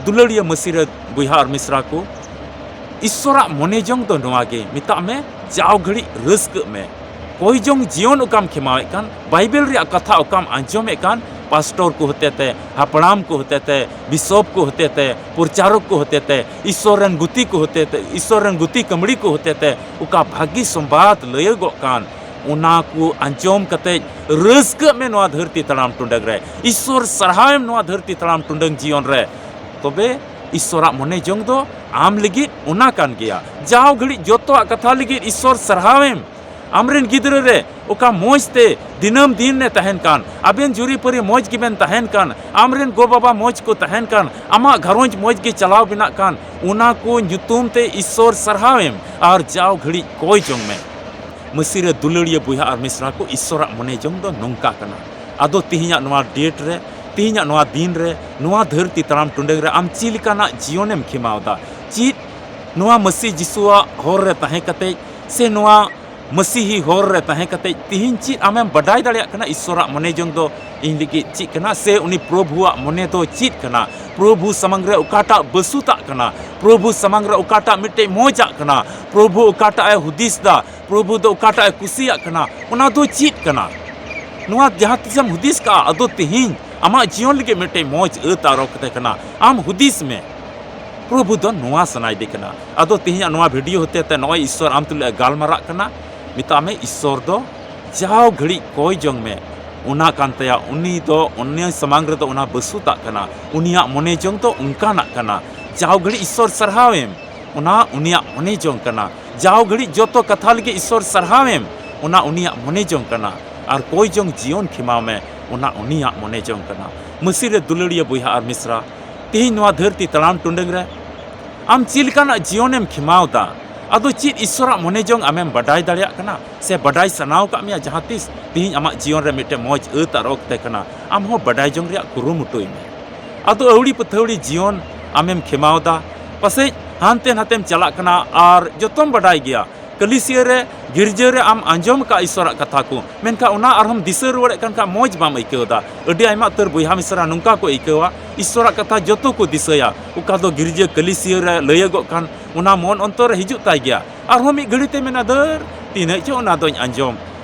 ᱫᱩᱞᱟᱹᱲᱤᱭᱟᱹ ᱢᱟᱹᱥᱤ ᱨᱮ ᱵᱚᱭᱦᱟ ᱟᱨ ᱢᱤᱥᱨᱟ ᱠᱚ, ᱤᱥᱥᱚᱨᱟᱜ ᱢᱚᱱᱮ ᱡᱚᱝ ᱫᱚ ᱱᱚᱣᱟ ᱜᱮ, ᱢᱮᱛᱟᱜ ᱢᱮ, ᱡᱟᱣ ᱜᱷᱟᱹᱲᱤᱡ ᱨᱟᱹᱥᱠᱟᱹᱜ ᱢᱮ᱾ ᱠᱚᱭ ᱡᱚᱝ ᱡᱤᱭᱚᱱ ᱚᱠᱟᱢ ᱠᱷᱮᱢᱟᱣᱮᱫ ᱠᱟᱱ, ᱵᱟᱭᱵᱮᱞ ᱨᱮᱭᱟᱜ ᱠᱟᱛᱷᱟ ᱚᱠᱟᱢ ᱟᱸᱡᱚᱢᱮᱫ ᱠᱟᱱ, ᱯᱟᱥᱴᱚᱨ ᱠᱚ ᱦᱚᱛᱮᱛᱮ, ᱦᱟᱯᱲᱟᱢ ᱠᱚ ᱦᱚᱛᱮᱛᱮ, ᱵᱤᱥᱚᱯ ᱠᱚ ᱦᱚᱛᱮᱛᱮ, ᱯᱨᱚᱪᱟᱨᱚᱠ ᱠᱚ ᱦᱚᱛᱮᱛᱮ, ᱤᱥᱥᱚᱨ ᱨᱮᱱ ᱜᱩᱛᱤ ᱠᱚ ᱦᱚᱛᱮᱛᱮ, ᱤᱥᱥᱚᱨ ᱨᱮᱱ ᱜᱩᱛᱤ ᱠᱟᱹᱢᱲᱤ ᱠᱚ ᱦᱚᱛᱮᱛᱮ ᱚᱠᱟ ᱵᱷᱟᱹᱜᱤ ᱥᱚᱢᱵᱟᱫ ᱞᱟᱹᱭᱟᱹᱜᱚᱜ ᱠᱟᱱ, ᱚᱱᱟ ᱠᱚ ᱟᱸᱡᱚᱢ ᱠᱟᱛᱮᱡ ᱨᱟᱹᱥᱠᱟᱹᱜ ᱢᱮ ᱱᱚᱣᱟ ᱫᱷᱟᱹᱨᱛᱤ ᱛᱟᱲᱟᱢ ᱴᱩᱰᱟᱹᱝ ᱨᱮ᱾ ᱤᱥᱥᱚᱨ ᱥᱟᱨᱦᱟᱣᱮᱢ ᱱᱚᱣᱟ ᱫᱷᱟᱹᱨᱛᱤ ᱛᱟᱲᱟᱢ ᱴᱩᱰᱟᱹᱝ ᱡᱤᱭᱚᱱ ᱨᱮ᱾ ᱛᱚᱵᱮ ᱤᱥᱥᱚᱨᱟᱜ ᱢᱚᱱᱮ ᱡᱚᱝ ᱫᱚ ᱟᱢ ᱞᱟᱹᱜᱤᱫ ᱚᱱᱟ ᱠᱟᱱ ᱜᱮᱭᱟ᱾ ᱡᱟᱣ ᱜᱷᱟᱹᱲᱤᱡ ᱡᱚᱛᱚᱣᱟᱜ ᱠᱟᱛᱷᱟ ᱞᱟᱹᱜᱤᱫ ᱤᱥᱥᱚᱨ ᱥᱟᱨᱦᱟᱣᱮᱢ᱾ ᱟᱢᱨᱮᱱ ᱜᱤᱫᱽᱨᱟᱹ ᱨᱮ ᱚᱠᱟ ᱢᱚᱡᱽ ᱛᱮ ᱫᱤᱱᱟᱹᱢ ᱫᱤᱱ ᱮ ᱛᱟᱦᱮᱱ ᱠᱟᱱ, ᱟᱵᱮᱱ ᱡᱩᱨᱤᱯᱟᱹᱨᱤ ᱢᱚᱡᱽ ᱜᱮᱵᱮᱱ ᱛᱟᱦᱮᱱ ᱠᱟᱱ, ᱟᱢᱨᱮᱱ ᱜᱚ-ᱵᱟᱵᱟ ᱢᱚᱡᱽ ᱠᱚ ᱛᱟᱦᱮᱱ ᱠᱟᱱ, ᱟᱢᱟᱜ ᱜᱷᱟᱨᱚᱸᱡᱽ ᱢᱚᱡᱽ ᱜᱮ ᱪᱟᱞᱟᱣ ᱵᱮᱱᱟᱜ ᱠᱟᱱ, ᱚᱱᱟ ᱠᱚ ᱧᱩᱛᱩᱢ ᱛᱮ ᱤᱥᱥᱚᱨ ᱥᱟᱨᱦᱟᱣᱮᱢ ᱟᱨ ᱡᱟᱣ ᱜᱷᱟᱹᱲᱤᱡ ᱠᱚᱭ ᱡᱚᱝ ᱢᱮ᱾ ᱢᱟᱹᱥᱤ ᱨᱮ ᱫᱩᱞᱟᱹᱲᱤᱭᱟᱹ ᱵᱚᱭᱦᱟ ᱟᱨ ᱢᱤᱥᱨᱟ ᱠᱚ, ᱤᱥᱥᱚᱨᱟᱜ ᱢᱚᱱᱮ ᱡᱚᱝ ᱫᱚ ᱱᱚᱝᱠᱟ ᱠᱟᱱᱟ᱾ ᱟᱫᱚ ᱛᱤᱦᱤᱧᱟᱜ ᱱᱚᱣᱟ date ᱨᱮ, ᱛᱤᱦᱤᱧᱟᱜ ᱱᱚᱣᱟ ᱫᱤᱱ ᱨᱮ, ᱱᱚᱣᱟ ᱫᱷᱟᱹᱨᱛᱤ ᱛᱟᱲᱟᱢ ᱴᱩᱰᱟᱹᱝ ᱨᱮ ᱟᱢ ᱪᱮᱫ ᱞᱮᱠᱟᱱᱟᱜ ᱡᱤᱭᱚᱱᱮᱢ ᱠᱷᱮᱢᱟᱣ ᱮᱫᱟ? ᱪᱮᱫ ᱱᱚᱣᱟ ᱢᱟᱹᱥᱤ ᱡᱤᱥᱩᱣᱟᱜ ᱦᱚᱨ ᱨᱮ ᱛᱟᱦᱮᱸ ᱠᱟᱛᱮᱡ ᱥᱮ ᱱᱚᱣᱟ ᱢᱟᱹᱥᱤᱦᱤ ᱦᱚᱨ ᱨᱮ ᱛᱟᱦᱮᱸ ᱠᱟᱛᱮᱡ ᱛᱤᱦᱤᱧ ᱪᱮᱫ ᱟᱢᱮᱢ ᱵᱟᱰᱟᱭ ᱫᱟᱲᱮᱭᱟᱜ ᱠᱟᱱᱟ ᱤᱥᱥᱚᱨᱟᱜ ᱢᱚᱱᱮ ᱡᱚᱝ ᱫᱚ ᱤᱧ ᱞᱟᱹᱜᱤᱫ ᱪᱮᱫ ᱠᱟᱱᱟ, ᱥᱮ ᱩᱱᱤ ᱯᱨᱚᱵᱷᱩᱣᱟᱜ ᱢᱚᱱᱮ ᱫᱚ ᱪᱮᱫ ᱠᱟᱱᱟ? ᱯᱨᱚᱵᱷᱩ ᱥᱟᱢᱟᱝ ᱨᱮ ᱚᱠᱟᱴᱟᱜ ᱵᱟᱹᱥᱩᱛᱟᱜ ᱠᱟᱱᱟ? ᱯᱨᱚᱵᱷᱩ ᱥᱟᱢᱟᱝ ᱨᱮ ᱚᱠᱟᱴᱟᱜ ᱢᱤᱫᱴᱮᱡ ᱢᱚᱡᱟᱜ ᱠᱟᱱᱟ? ᱯᱨᱚᱵᱷᱩ ᱚᱠᱟᱴᱟᱜ ᱮ ᱦᱩᱫᱤᱥ ᱫᱟ? ᱯᱨᱚᱵᱷᱩ ᱫᱚ ᱚᱠᱟᱴᱟᱜ ᱮ ᱠᱩᱥᱤᱭᱟᱜ ᱠᱟᱱᱟ? ᱚᱱᱟ ᱫᱚ ᱪᱮᱫ ᱠᱟᱱᱟ? ᱱᱚᱣᱟ ᱡᱟᱦᱟᱸ ᱛᱤᱥᱮᱢ ᱦᱩᱫᱤᱥ ᱠᱟᱜᱼᱟ, ᱟᱫᱚ ᱛᱤᱦᱤᱧ ᱟᱢᱟᱜ ᱡᱤᱭᱚᱱ ᱞᱟᱹᱜᱤᱫ ᱢᱤᱫᱴᱮᱡ ᱢᱚᱡᱽ ᱟᱹᱛ ᱟᱨᱚ ᱠᱟᱛᱮ ᱠᱟᱱᱟ᱾ ᱟᱢ ᱦᱩᱫᱤᱥ ᱢᱮ, ᱯᱨᱚᱵᱷᱩ ᱫᱚ ᱱᱚᱣᱟ ᱥᱟᱱᱟᱭᱮᱫᱮ ᱠᱟᱱᱟ᱾ ᱟᱫᱚ ᱛᱤᱦᱤᱧᱟᱜ ᱱᱚᱣᱟ video ᱦᱚᱛᱮ ᱛᱮ ᱱᱚᱜᱼᱚᱭ ᱤᱥᱥᱚᱨ ᱟᱢ ᱛᱩᱞᱩᱡ ᱮ ᱜᱟᱞᱢᱟᱨᱟᱜ ᱠᱟᱱᱟ᱾ ᱢᱮᱛᱟᱜ ᱢᱮ, ᱤᱥᱥᱚᱨ ᱫᱚ ᱡᱟᱣ ᱜᱷᱟᱹᱲᱤᱡ ᱠᱚᱭ ᱡᱚᱝ ᱢᱮ, ᱚᱱᱟ ᱠᱟᱱ ᱛᱟᱭᱟ᱾ ᱩᱱᱤ ᱫᱚ ᱩᱱᱤ ᱥᱟᱢᱟᱝ ᱨᱮᱫᱚ ᱚᱱᱟ ᱵᱟᱹᱥᱩᱛᱟᱜ ᱠᱟᱱᱟ, ᱩᱱᱤᱭᱟᱜ ᱢᱚᱱᱮ ᱡᱚᱝ ᱫᱚ ᱚᱱᱠᱟᱱᱟᱜ ᱠᱟᱱᱟ᱾ ᱡᱟᱣ ᱜᱷᱟᱹᱲᱤᱡ ᱤᱥᱥᱚᱨ ᱥᱟᱨᱦᱟᱣ ᱮᱢ, ᱚᱱᱟ ᱩᱱᱤᱭᱟᱜ ᱢᱚᱱᱮ ᱡᱚᱝ ᱠᱟᱱᱟ᱾ ᱡᱟᱣ ᱜᱷᱟᱹᱲᱤᱡ ᱡᱚᱛᱚ ᱠᱟᱛᱷᱟ ᱞᱟᱹᱜᱤᱫ ᱤᱥᱥᱚᱨ ᱥᱟᱨᱦᱟᱣ ᱮᱢ, ᱚᱱᱟ ᱩᱱᱤᱭᱟᱜ ᱢᱚᱱᱮ ᱡᱚᱝ ᱠᱟᱱᱟ᱾ ᱟᱨ ᱠᱚᱭ ᱡᱚᱝ ᱡᱤᱭᱚᱱ ᱠᱷᱮᱢᱟᱣ ᱢᱮ, ᱚᱱᱟ ᱩᱱᱤᱭᱟᱜ ᱢᱚᱱᱮ ᱡᱚᱝ ᱠᱟᱱᱟ᱾ ᱢᱟᱹᱥᱤ ᱨᱮ ᱫᱩᱞᱟᱹᱲᱤᱭᱟᱹ ᱵᱚᱭᱦᱟ ᱟᱨ ᱢᱤᱥᱨᱟ, ᱛᱤᱦᱤᱧ ᱱᱚᱣᱟ ᱫᱷᱟᱹᱨᱛᱤ ᱛᱟᱲᱟᱢ ᱴᱩᱰᱟᱹᱝ ᱨᱮ ᱟᱢ ᱪᱮᱫ ᱞᱮᱠᱟᱱᱟᱜ ᱡᱤᱭᱚᱱᱮᱢ ᱠᱷᱮᱢᱟᱣ ᱫᱟ? ᱟᱫᱚ ᱪᱮᱫ ᱤᱥᱥᱚᱨᱟᱜ ᱢᱚᱱᱮ ᱡᱚᱝ ᱟᱢᱮᱢ ᱵᱟᱰᱟᱭ ᱫᱟᱲᱮᱭᱟᱜ ᱠᱟᱱᱟ ᱥᱮ ᱵᱟᱰᱟᱭ ᱥᱟᱱᱟᱣ ᱠᱟᱜ ᱢᱮᱭᱟ ᱡᱟᱦᱟᱸ ᱛᱤᱥ? ᱛᱤᱦᱤᱧ ᱟᱢᱟᱜ ᱡᱤᱭᱚᱱ ᱨᱮ ᱢᱤᱫᱴᱮᱱ ᱢᱚᱡᱽ ᱟᱹᱛ ᱟᱨ ᱚᱠᱛᱮ ᱠᱟᱱᱟ, ᱟᱢ ᱦᱚᱸ ᱵᱟᱰᱟᱭ ᱡᱚᱝ ᱨᱮᱭᱟᱜ ᱠᱩᱨᱩᱢᱩᱴᱩᱭ ᱢᱮ᱾ ᱟᱫᱚ ᱟᱹᱣᱲᱤ ᱯᱟᱹᱛᱷᱟᱹᱣᱲᱤ ᱡᱤᱭᱚᱱ ᱟᱢᱮᱢ ᱠᱷᱮᱢᱟᱣ ᱫᱟ, ᱯᱟᱥᱮᱡ ᱦᱟᱱᱛᱮ ᱱᱟᱛᱮᱢ ᱪᱟᱞᱟᱜ ᱠᱟᱱᱟ ᱟᱨ ᱡᱚᱛᱚᱢ ᱵᱟᱰᱟᱭ ᱜᱮᱭᱟ, ᱠᱟᱹᱞᱤᱥᱤᱭᱟᱹ ᱨᱮ, ᱜᱤᱨᱡᱟᱹ ᱨᱮ ᱟᱢ ᱟᱸᱡᱚᱢ ᱟᱠᱟᱫ ᱤᱥᱥᱚᱨᱟᱜ ᱠᱟᱛᱷᱟ ᱠᱚ, ᱢᱮᱱᱠᱷᱟᱱ ᱚᱱᱟ ᱟᱨᱦᱚᱸᱢ ᱫᱤᱥᱟᱹ ᱨᱩᱣᱟᱹᱲᱮᱫ ᱠᱟᱱ ᱠᱷᱟᱱ ᱢᱚᱡᱽ ᱵᱟᱢ ᱟᱹᱭᱠᱟᱹᱣ ᱮᱫᱟ᱾ ᱟᱹᱰᱤ ᱟᱭᱢᱟ ᱩᱛᱟᱹᱨ ᱵᱚᱭᱦᱟ ᱢᱤᱥᱨᱟ ᱱᱚᱝᱠᱟ ᱠᱚ ᱟᱹᱭᱠᱟᱹᱣᱟ, ᱤᱥᱥᱚᱨᱟᱜ ᱠᱟᱛᱷᱟ ᱡᱚᱛᱚ ᱠᱚ ᱫᱤᱥᱟᱹᱭᱟ, ᱚᱠᱟ ᱫᱚ ᱜᱤᱨᱡᱟᱹ ᱠᱟᱹᱞᱤᱥᱤᱭᱟᱹ ᱨᱮ ᱞᱟᱹᱭᱟᱹᱜᱚᱜ ᱠᱟᱱ, ᱚᱱᱟ ᱢᱚᱱ ᱚᱱᱛᱚᱨ ᱨᱮ ᱦᱤᱡᱩᱜ ᱛᱟᱭ ᱜᱮᱭᱟ᱾ ᱟᱨᱦᱚᱸ ᱢᱤᱫ ᱜᱷᱟᱹᱲᱤ ᱛᱮ ᱢᱮᱱᱟ, "ᱫᱟᱹᱨ, ᱛᱤᱱᱟᱹᱜ ᱪᱚ ᱚᱱᱟ ᱫᱚᱧ ᱟᱸᱡᱚᱢ᱾"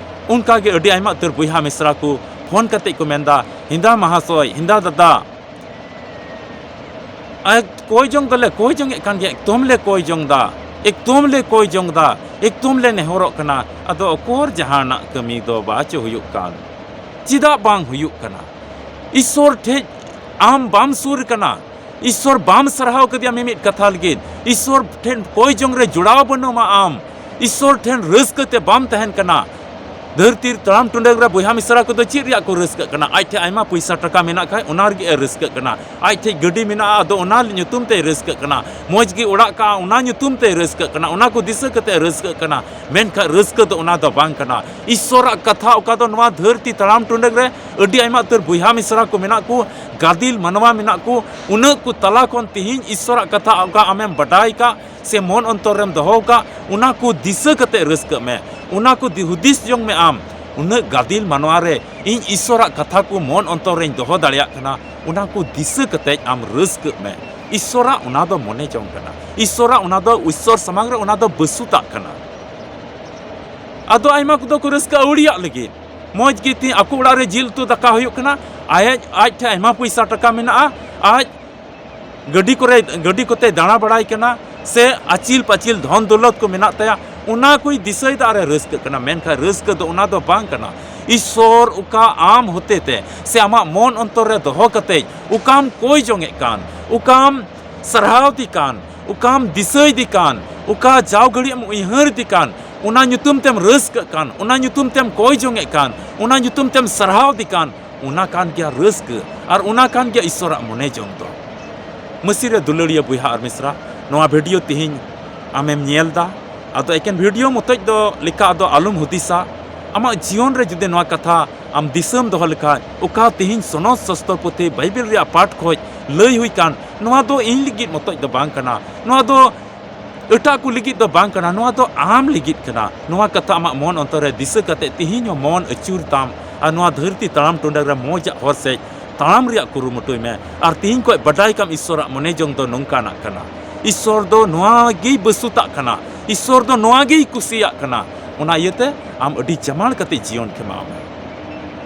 ᱚᱱᱠᱟ ᱜᱮ ᱟᱹᱰᱤ ᱟᱭᱢᱟ ᱩᱛᱟᱹᱨ ᱵᱚᱭᱦᱟ ᱢᱤᱥᱨᱟ ᱠᱚ ᱯᱷᱳᱱ ᱠᱟᱛᱮ ᱠᱚ ᱢᱮᱱᱫᱟ, "ᱦᱮᱸᱫᱟ ᱢᱟᱦᱟᱥᱚᱭ, ᱦᱮᱸᱫᱟ ᱫᱟᱫᱟ, ᱟᱨ ᱠᱚᱭ ᱡᱚᱝ ᱫᱚᱞᱮ ᱠᱚᱭ ᱡᱚᱝᱮᱫ ᱠᱟᱱ ᱜᱮᱭᱟ, ᱮᱠᱫᱚᱢ ᱞᱮ ᱠᱚᱭ ᱡᱚᱝ ᱫᱟ, ᱮᱠᱫᱚᱢ ᱞᱮ ᱠᱚᱭ ᱡᱚᱝ ᱫᱟ, ᱮᱠᱫᱚᱢ ᱞᱮ ᱱᱮᱦᱚᱨᱚᱜ ᱠᱟᱱᱟ, ᱟᱫᱚ ᱚᱠᱚᱨ ᱡᱟᱦᱟᱱᱟᱜ ᱠᱟᱹᱢᱤ ᱫᱚ ᱵᱟᱪᱚ ᱦᱩᱭᱩᱜ ᱠᱟᱱ? ᱪᱮᱫᱟᱜ ᱵᱟᱝ ᱦᱩᱭᱩᱜ ᱠᱟᱱᱟ? ᱤᱥᱥᱚᱨ ᱴᱷᱮᱡ ᱟᱢ ᱵᱟᱢ ᱥᱩᱨ ᱠᱟᱱᱟ, ᱤᱥᱥᱚᱨ ᱵᱟᱢ ᱥᱟᱨᱦᱟᱣ ᱠᱮᱫᱮᱭᱟ ᱢᱤᱢᱤᱫ ᱠᱟᱛᱷᱟ ᱞᱟᱹᱜᱤᱫ, ᱤᱥᱥᱚᱨ ᱴᱷᱮᱱ ᱠᱚᱭ ᱡᱚᱝ ᱨᱮ ᱡᱚᱲᱟᱣ ᱵᱟᱹᱱᱩᱜ ᱟᱢ, ᱤᱥᱥᱚᱨ ᱴᱷᱮᱱ ᱨᱟᱹᱥᱠᱟᱹ ᱛᱮ ᱵᱟᱢ ᱛᱟᱦᱮᱱ ᱠᱟᱱᱟ᱾" ᱫᱷᱟᱹᱨᱛᱤ ᱛᱟᱲᱟᱢ ᱴᱩᱰᱟᱹᱝ ᱨᱮ ᱵᱚᱭᱦᱟ ᱢᱤᱥᱨᱟ ᱠᱚᱫᱚ ᱪᱮᱫ ᱨᱮᱭᱟᱜ ᱠᱚ ᱨᱟᱹᱥᱠᱟᱹᱜ ᱠᱟᱱᱟ? ᱟᱡ ᱴᱷᱮᱱ ᱟᱭᱢᱟ ᱯᱚᱭᱥᱟ ᱴᱟᱠᱟ ᱢᱮᱱᱟᱜ ᱠᱷᱟᱡ, ᱚᱱᱟ ᱨᱮᱜᱮ ᱮ ᱨᱟᱹᱥᱠᱟᱹᱜ ᱠᱟᱱᱟ᱾ ᱟᱡ ᱴᱷᱮᱱ ᱜᱟᱹᱰᱤ ᱢᱮᱱᱟᱜᱼᱟ, ᱟᱫᱚ ᱚᱱᱟ ᱧᱩᱛᱩᱢ ᱛᱮᱭ ᱨᱟᱹᱥᱠᱟᱹᱜ ᱠᱟᱱᱟ᱾ ᱢᱚᱡᱽ ᱜᱮ ᱚᱲᱟᱜ ᱠᱟᱜᱼᱟ, ᱚᱱᱟ ᱧᱩᱛᱩᱢ ᱛᱮᱭ ᱨᱟᱹᱥᱠᱟᱹᱜ ᱠᱟᱱᱟ᱾ ᱚᱱᱟ ᱠᱚ ᱫᱤᱥᱟᱹ ᱠᱟᱛᱮ ᱮ ᱨᱟᱹᱥᱠᱟᱹᱜ ᱠᱟᱱᱟ᱾ ᱢᱮᱱᱠᱷᱟᱱ ᱨᱟᱹᱥᱠᱟᱹ ᱫᱚ ᱚᱱᱟ ᱫᱚ ᱵᱟᱝ ᱠᱟᱱᱟ᱾ ᱤᱥᱥᱚᱨᱟᱜ ᱠᱟᱛᱷᱟ, ᱚᱠᱟ ᱫᱚ ᱱᱚᱣᱟ ᱫᱷᱟᱹᱨᱛᱤ ᱛᱟᱲᱟᱢ ᱴᱩᱰᱟᱹᱝ ᱨᱮ ᱟᱹᱰᱤ ᱟᱭᱢᱟ ᱩᱛᱟᱹᱨ ᱵᱚᱭᱦᱟ ᱢᱤᱥᱨᱟ ᱠᱚ ᱢᱮᱱᱟᱜ ᱠᱚ, ᱜᱟᱫᱤᱞ ᱢᱟᱱᱣᱟ ᱢᱮᱱᱟᱜ ᱠᱚ, ᱩᱱᱟᱹᱜ ᱠᱚ ᱛᱟᱞᱟ ᱠᱷᱚᱱ ᱛᱤᱦᱤᱧ ᱤᱥᱥᱚᱨᱟᱜ ᱠᱟᱛᱷᱟ, ᱚᱠᱟ ᱟᱢᱮᱢ ᱵᱟᱰᱟᱭ ᱠᱟᱜ, ᱥᱮ ᱢᱚᱱ ᱚᱱᱛᱚᱨ ᱨᱮᱢ ᱫᱚᱦᱚ ᱟᱠᱟᱫ, ᱚᱱᱟ ᱠᱚ ᱫᱤᱥᱟᱹ ᱠᱟᱛᱮ ᱨᱟᱹᱥᱠᱟᱹᱜ ᱢᱮ᱾ ᱚᱱᱟ ᱠᱚ ᱫᱤ-, ᱦᱩᱫᱤᱥ ᱡᱚᱝ ᱢᱮ ᱟᱢ, ᱩᱱᱟᱹᱜ ᱜᱟᱫᱤᱞ ᱢᱟᱱᱣᱟ ᱨᱮ ᱤᱧ ᱤᱥᱥᱚᱨᱟᱜ ᱠᱟᱛᱷᱟ ᱠᱚ ᱢᱚᱱ ᱚᱱᱛᱚᱨ ᱨᱮᱧ ᱫᱚᱦᱚ ᱫᱟᱲᱮᱭᱟᱜ ᱠᱟᱱᱟ, ᱚᱱᱟ ᱠᱚ ᱫᱤᱥᱟᱹ ᱠᱟᱛᱮ ᱟᱢ ᱨᱟᱹᱥᱠᱟᱹᱜ ᱢᱮ᱾ ᱤᱥᱥᱚᱨᱟᱜ ᱚᱱᱟ ᱫᱚ ᱢᱚᱱᱮ ᱡᱚᱝ ᱠᱟᱱᱟ, ᱤᱥᱥᱚᱨᱟᱜ ᱚᱱᱟ ᱫᱚ, ᱤᱥᱥᱚᱨ ᱥᱟᱢᱟᱝ ᱨᱮ ᱚᱱᱟ ᱫᱚ ᱵᱟᱹᱥᱩᱛᱟᱜ ᱠᱟᱱᱟ᱾ ᱟᱫᱚ ᱟᱭᱢᱟ ᱠᱚᱫᱚ ᱠᱚ ᱨᱟᱹᱥᱠᱟᱹ ᱟᱹᱣᱲᱤᱭᱟᱜ ᱞᱟᱹᱜᱤᱫ, ᱢᱚᱡᱽ ᱜᱮ ᱛᱤ ᱟᱠᱚ ᱚᱲᱟᱜ ᱨᱮ ᱡᱤᱞ ᱩᱛᱩ ᱫᱟᱠᱟ ᱦᱩᱭᱩᱜ ᱠᱟᱱᱟ, ᱟᱭᱟᱡ, ᱟᱡ ᱴᱷᱮᱱ ᱟᱭᱢᱟ ᱯᱚᱭᱥᱟ ᱴᱟᱠᱟ ᱢᱮᱱᱟᱜᱼᱟ, ᱟᱡ ᱜᱟᱹᱰᱤ ᱠᱚᱨᱮ, ᱜᱟᱹᱰᱤ ᱠᱚᱛᱮ ᱫᱟᱬᱟ ᱵᱟᱲᱟᱭ ᱠᱟᱱᱟ, ᱥᱮ ᱟᱹᱪᱤᱞ ᱯᱟᱹᱪᱤᱞ ᱫᱷᱚᱱ ᱫᱚᱞᱚᱛ ᱠᱚ ᱢᱮᱱᱟᱜ ᱛᱟᱭᱟ, ᱚᱱᱟ ᱠᱚᱭ ᱫᱤᱥᱟᱹᱭᱮᱫᱟ ᱟᱨᱮ ᱨᱟᱹᱥᱠᱟᱹᱜ ᱠᱟᱱᱟ᱾ ᱢᱮᱱᱠᱷᱟᱱ ᱨᱟᱹᱥᱠᱟᱹ ᱫᱚ ᱚᱱᱟ ᱫᱚ ᱵᱟᱝ ᱠᱟᱱᱟ᱾ ᱤᱥᱥᱚᱨ ᱚᱠᱟ ᱟᱢ ᱦᱚᱛᱮᱛᱮ ᱥᱮ ᱟᱢᱟᱜ ᱢᱚᱱ ᱚᱱᱛᱚᱨ ᱨᱮ ᱫᱚᱦᱚ ᱠᱟᱛᱮ ᱚᱠᱟᱢ ᱠᱚᱭ ᱡᱚᱝᱮᱫ ᱠᱟᱱ, ᱚᱠᱟᱢ ᱥᱟᱨᱦᱟᱣ ᱫᱮ ᱠᱟᱱ, ᱚᱠᱟᱢ ᱫᱤᱥᱟᱹᱭᱮᱫᱮ ᱠᱟᱱ, ᱚᱠᱟ ᱡᱟᱣ ᱜᱷᱟᱹᱲᱤᱡ ᱮᱢ ᱩᱭᱦᱟᱹᱨᱮᱫᱮ ᱠᱟᱱ, ᱚᱱᱟ ᱧᱩᱛᱩᱢ ᱛᱮᱢ ᱨᱟᱹᱥᱠᱟᱹᱜ ᱠᱟᱱ, ᱚᱱᱟ ᱧᱩᱛᱩᱢ ᱛᱮᱢ ᱠᱚᱭ ᱡᱚᱝᱮᱫ ᱠᱟᱱ, ᱚᱱᱟ ᱧᱩᱛᱩᱢ ᱛᱮᱢ ᱥᱟᱨᱦᱟᱣᱫᱮ ᱠᱟᱱ, ᱚᱱᱟ ᱠᱟᱱ ᱜᱮᱭᱟ ᱨᱟᱹᱥᱠᱟᱹ᱾ ᱟᱨ ᱚᱱᱟ ᱠᱟᱱ ᱜᱮᱭᱟ ᱤᱥᱥᱚᱨᱟᱜ ᱢᱚᱱᱮ ᱡᱚᱝ ᱫᱚ᱾ ᱢᱟᱹᱥᱤ ᱨᱮ ᱫᱩᱞᱟᱹᱲᱤᱭᱟᱹ ᱵᱚᱭᱦᱟ ᱟᱨ ᱢᱤᱥᱨᱟ, ᱱᱚᱣᱟ ᱵᱷᱤᱰᱤᱭᱳ ᱛᱤᱦᱤᱧ ᱟᱢᱮᱢ ᱧᱮᱞ ᱫᱟ, ᱟᱫᱚ ᱮᱠᱮᱱ ᱵᱷᱤᱰᱤᱭᱳ ᱢᱚᱛᱚᱡ ᱫᱚ ᱞᱮᱠᱟ ᱫᱚ ᱟᱞᱚᱢ ᱦᱩᱫᱤᱥᱟ᱾ ᱟᱢᱟᱜ ᱡᱤᱭᱚᱱ ᱨᱮ ᱡᱩᱫᱤ ᱱᱚᱣᱟ ᱠᱟᱛᱷᱟ ᱟᱢ ᱫᱤᱥᱟᱹᱢ ᱫᱚᱦᱚ ᱞᱮᱠᱷᱟᱡ, ᱚᱠᱟ ᱛᱤᱦᱤᱧ ᱥᱚᱱᱚᱛ ᱥᱟᱥᱛᱚᱨ ᱯᱩᱛᱷᱤ ᱵᱟᱭᱵᱮᱞ ᱨᱮᱭᱟᱜ ᱯᱟᱴ ᱠᱷᱚᱡ ᱞᱟᱹᱭ ᱦᱩᱭ ᱠᱟᱱ, ᱱᱚᱣᱟ ᱫᱚ ᱤᱧ ᱞᱟᱹᱜᱤᱫ ᱢᱚᱛᱚᱡ ᱫᱚ ᱵᱟᱝ ᱠᱟᱱᱟ, ᱱᱚᱣᱟ ᱫᱚ ᱮᱴᱟᱜ ᱠᱚ ᱞᱟᱹᱜᱤᱫ ᱫᱚ ᱵᱟᱝ ᱠᱟᱱᱟ, ᱱᱚᱣᱟ ᱫᱚ ᱟᱢ ᱞᱟᱹᱜᱤᱫ ᱠᱟᱱᱟ᱾ ᱱᱚᱣᱟ ᱠᱟᱛᱷᱟ ᱟᱢᱟᱜ ᱢᱚᱱ ᱚᱱᱛᱚᱨ ᱨᱮ ᱫᱤᱥᱟᱹ ᱠᱟᱛᱮ ᱛᱤᱦᱤᱧ ᱦᱚᱸ ᱢᱚᱱ ᱟᱹᱪᱩᱨ ᱛᱟᱢ ᱟᱨ ᱱᱚᱣᱟ ᱫᱷᱟᱹᱨᱛᱤ ᱛᱟᱲᱟᱢ ᱴᱩᱰᱟᱹᱜ ᱨᱮ ᱢᱚᱡᱟᱜ ᱦᱚᱨ ᱥᱮᱡ ᱛᱟᱲᱟᱢ ᱨᱮᱭᱟᱜ ᱠᱩᱨᱩᱢᱩᱴᱩᱭ ᱢᱮ᱾ ᱟᱨ ᱛᱤᱦᱤᱧ ᱠᱷᱚᱡ ᱵᱟᱰᱟᱭ ᱠᱟᱢ, ᱤᱥᱥᱚᱨᱟᱜ ᱢᱚᱱᱮ ᱡᱚᱝ ᱫᱚ ᱱᱚᱝᱠᱟᱱᱟᱜ ᱠᱟᱱᱟ᱾ ᱤᱥᱥᱚᱨ ᱫᱚ ᱱᱚᱣᱟ ᱜᱮᱭ ᱵᱟᱹᱥᱩᱛᱟᱜ ᱠᱟᱱᱟ, ᱤᱥᱥᱚᱨ ᱫᱚ ᱱᱚᱣᱟ ᱜᱮᱭ ᱠᱩᱥᱤᱭᱟᱜ ᱠᱟᱱᱟ᱾ ᱚᱱᱟ ᱤᱭᱟᱹᱛᱮ ᱟᱢ ᱟᱹᱰᱤ ᱡᱟᱢᱟᱲ ᱠᱟᱛᱮ ᱡᱤᱭᱚᱱ ᱠᱷᱮᱢᱟᱣ ᱢᱮ᱾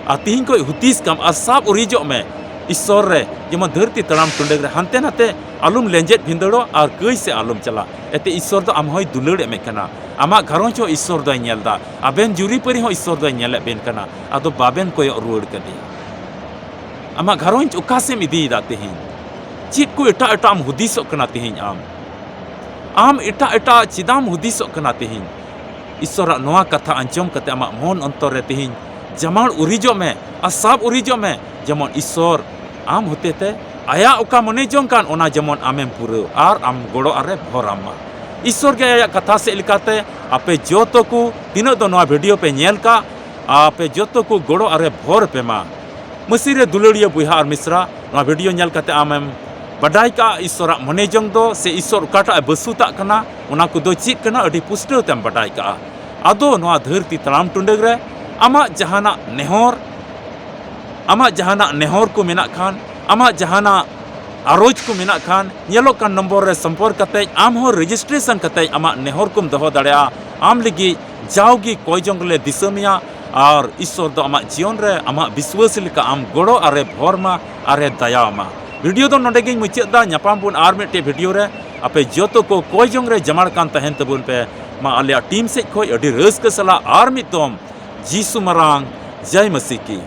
ᱟᱨ ᱛᱤᱦᱤᱧ ᱠᱷᱚᱡ ᱦᱩᱫᱤᱥ ᱠᱟᱢ ᱟᱨ ᱥᱟᱵ ᱩᱨᱤᱡᱚᱜ ᱢᱮ ᱤᱥᱥᱚᱨ ᱨᱮ, ᱡᱮᱢᱚᱱ ᱫᱷᱟᱹᱨᱛᱤ ᱛᱟᱲᱟᱢ ᱴᱩᱰᱟᱹᱜ ᱨᱮ ᱦᱟᱱᱛᱮ ᱱᱟᱛᱮ ᱟᱞᱚᱢ ᱞᱮᱸᱡᱮᱫ ᱵᱷᱤᱸᱫᱟᱹᱲᱚᱜ ᱟᱨ ᱠᱟᱹᱭ ᱥᱮ ᱟᱞᱚᱢ ᱪᱟᱞᱟᱜ᱾ ᱮᱛᱮ ᱤᱥᱥᱚᱨ ᱫᱚ ᱟᱢ ᱦᱚᱸᱭ ᱫᱩᱞᱟᱹᱲ ᱮᱢᱮ ᱠᱟᱱᱟ, ᱟᱢᱟᱜ ᱜᱷᱟᱨᱚᱸᱡᱽ ᱦᱚᱸ ᱤᱥᱥᱚᱨ ᱫᱚᱭ ᱧᱮᱞ ᱫᱟ, ᱟᱵᱮᱱ ᱡᱩᱨᱤᱯᱟᱹᱨᱤ ᱦᱚᱸ ᱤᱥᱥᱚᱨ ᱫᱚᱭ ᱧᱮᱞᱮᱫ ᱵᱮᱱ ᱠᱟᱱᱟ᱾ ᱟᱫᱚ ᱵᱟᱵᱮᱱ ᱠᱚᱭᱚᱜ ᱨᱩᱣᱟᱹᱲ ᱠᱟᱫᱮᱭᱟ᱾ ᱟᱢᱟᱜ ᱜᱷᱟᱨᱚᱸᱡᱽ ᱚᱠᱟ ᱥᱮᱫ ᱮᱢ ᱤᱫᱤᱭᱮᱫᱟ ᱛᱮᱦᱮᱧ? ᱪᱮᱫ ᱠᱚ ᱮᱴᱟᱜ ᱮᱴᱟᱜ ᱮᱢ ᱦᱩᱫᱤᱥᱚᱜ ᱠᱟᱱᱟ ᱛᱮᱦᱮᱧ ᱟᱢ? ᱟᱢ ᱮᱴᱟᱜ ᱮᱴᱟᱜ ᱪᱮᱫᱟᱜ ᱮᱢ ᱦᱩᱫᱤᱥᱚᱜ ᱠᱟᱱᱟ ᱛᱮᱦᱮᱧ? ᱤᱥᱥᱚᱨᱟᱜ ᱱᱚᱣᱟ ᱠᱟᱛᱷᱟ ᱟᱸᱡᱚᱢ ᱠᱟᱛᱮ ᱟᱢᱟᱜ ᱢᱚᱱ ᱚᱱᱛᱚᱨ ᱨᱮ ᱛᱮᱦᱮᱧ ᱡᱟᱢᱟᱲ ᱩᱨᱤᱡᱚᱜ ᱢᱮ ᱟᱨ ᱥᱟᱵ ᱩᱨᱤᱡᱚᱜ ᱢᱮ, ᱡᱮᱢᱚᱱ ᱤᱥᱥᱚᱨ ᱟᱢ ᱦᱚᱛᱮᱛᱮ ᱟᱭᱟᱜ ᱚᱠᱟ ᱢᱚᱱᱮ ᱡᱚᱝ ᱠᱟᱱ, ᱚᱱᱟ ᱡᱮᱢᱚᱱ ᱟᱢᱮᱢ ᱯᱩᱨᱟᱹᱣ ᱟᱨ ᱟᱢ ᱜᱚᱲᱚ ᱟᱨᱮ ᱵᱷᱚᱨ ᱟᱢ ᱢᱟ᱾ ᱤᱥᱥᱚᱨ ᱜᱮ ᱟᱭᱟᱜ ᱠᱟᱛᱷᱟ ᱥᱮᱫ ᱞᱮᱠᱟᱛᱮ ᱟᱯᱮ ᱡᱚᱛᱚ ᱠᱚ ᱛᱤᱱᱟᱹᱜ ᱫᱚ ᱱᱚᱣᱟ ᱵᱷᱤᱰᱤᱭᱳ ᱯᱮ ᱧᱮᱞ ᱠᱟᱜ, ᱟᱯᱮ ᱡᱚᱛᱚ ᱠᱚ ᱜᱚᱲᱚ ᱟᱨᱮ ᱵᱷᱚᱨ ᱯᱮ ᱢᱟ᱾ ᱢᱟᱹᱥᱤ ᱨᱮ ᱫᱩᱞᱟᱹᱲᱤᱭᱟᱹ ᱵᱚᱭᱦᱟ ᱟᱨ ᱢᱤᱥᱨᱟ, ᱱᱚᱣᱟ ᱵᱷᱤᱰᱤᱭᱳ ᱧᱮᱞ ᱠᱟᱛᱮ ᱟᱢᱮᱢ ᱵᱟᱰᱟᱭ ᱠᱟᱜᱼᱟ ᱤᱥᱥᱚᱨᱟᱜ ᱢᱚᱱᱮ ᱡᱚᱝ ᱫᱚ, ᱥᱮ ᱤᱥᱥᱚᱨ ᱚᱠᱟᱴᱟᱜ ᱮ ᱵᱟᱹᱥᱩᱛᱟᱜ ᱠᱟᱱᱟ, ᱚᱱᱟ ᱠᱚᱫᱚ ᱪᱮᱫ ᱠᱟᱱᱟ, ᱟᱹᱰᱤ ᱯᱩᱥᱴᱟᱹᱣ ᱛᱮᱢ ᱵᱟᱰᱟᱭ ᱠᱟᱜᱼᱟ᱾ ᱟᱫᱚ ᱱᱚᱣᱟ ᱫᱷᱟᱹᱨᱛᱤ ᱛᱟᱲᱟᱢ ᱴᱩᱰᱟᱹᱜ ᱨᱮ ᱟᱢᱟᱜ ᱡᱟᱦᱟᱱᱟᱜ ᱱᱮᱦᱚᱨ, ᱟᱢᱟᱜ ᱡᱟᱦᱟᱱᱟᱜ ᱱᱮᱦᱚᱨ ᱠᱚ ᱢᱮᱱᱟᱜ ᱠᱷᱟᱱ, ᱟᱢᱟᱜ ᱡᱟᱦᱟᱱᱟᱜ ᱟᱨᱚᱡᱽ ᱠᱚ ᱢᱮᱱᱟᱜ ᱠᱷᱟᱱ, ᱧᱮᱞᱚᱜ ᱠᱟᱱ ᱱᱚᱢᱵᱚᱨ ᱨᱮ ᱥᱚᱢᱯᱚᱨᱠ ᱠᱟᱛᱮ ᱟᱢ ᱦᱚᱸ ᱨᱮᱡᱤᱥᱴᱨᱮᱥᱚᱱ ᱠᱟᱛᱮ ᱟᱢᱟᱜ ᱱᱮᱦᱚᱨ ᱠᱚᱢ ᱫᱚᱦᱚ ᱫᱟᱲᱮᱭᱟᱜᱼᱟ᱾ ᱟᱢ ᱞᱟᱹᱜᱤᱫ ᱡᱟᱣᱜᱮ ᱠᱚᱭ ᱡᱚᱝ ᱞᱮ ᱫᱤᱥᱟᱹ ᱢᱮᱭᱟ᱾ ᱟᱨ ᱤᱥᱥᱚᱨ ᱫᱚ ᱟᱢᱟᱜ ᱡᱤᱭᱚᱱ ᱨᱮ ᱟᱢᱟᱜ ᱵᱤᱥᱣᱟᱹᱥ ᱞᱮᱠᱟ ᱟᱢ ᱜᱚᱲᱚ ᱟᱨᱮ ᱵᱷᱚᱨ ᱢᱟ ᱟᱨᱮ ᱫᱟᱭᱟ ᱟᱢᱟ᱾ ᱵᱷᱤᱰᱤᱭᱳ ᱫᱚ ᱱᱚᱰᱮ ᱜᱤᱧ ᱢᱩᱪᱟᱹᱫ ᱫᱟ᱾ ᱧᱟᱯᱟᱢ ᱵᱚᱱ ᱟᱨ ᱢᱤᱫᱴᱮᱡ ᱵᱷᱤᱰᱤᱭᱳ ᱨᱮ᱾ ᱟᱯᱮ ᱡᱚᱛᱚ ᱠᱚ ᱠᱚᱭ ᱡᱚᱝ ᱨᱮ ᱡᱟᱢᱟᱲ ᱠᱟᱱ ᱛᱟᱦᱮᱱ ᱛᱟᱵᱚᱱ ᱯᱮ᱾ ᱢᱟ ᱟᱞᱮᱭᱟᱜ ᱴᱤᱢ ᱥᱮᱡ ᱠᱷᱚᱡ ᱟᱹᱰᱤ ᱨᱟᱹᱥᱠᱟᱹ ᱥᱟᱞᱟᱜ ᱟᱨ ᱢᱤᱫ ᱫᱚᱢ ᱡᱤᱥᱩ ᱢᱟᱨᱟᱝ ᱡᱟᱭ ᱢᱟᱹᱥᱤ ᱠᱤ᱾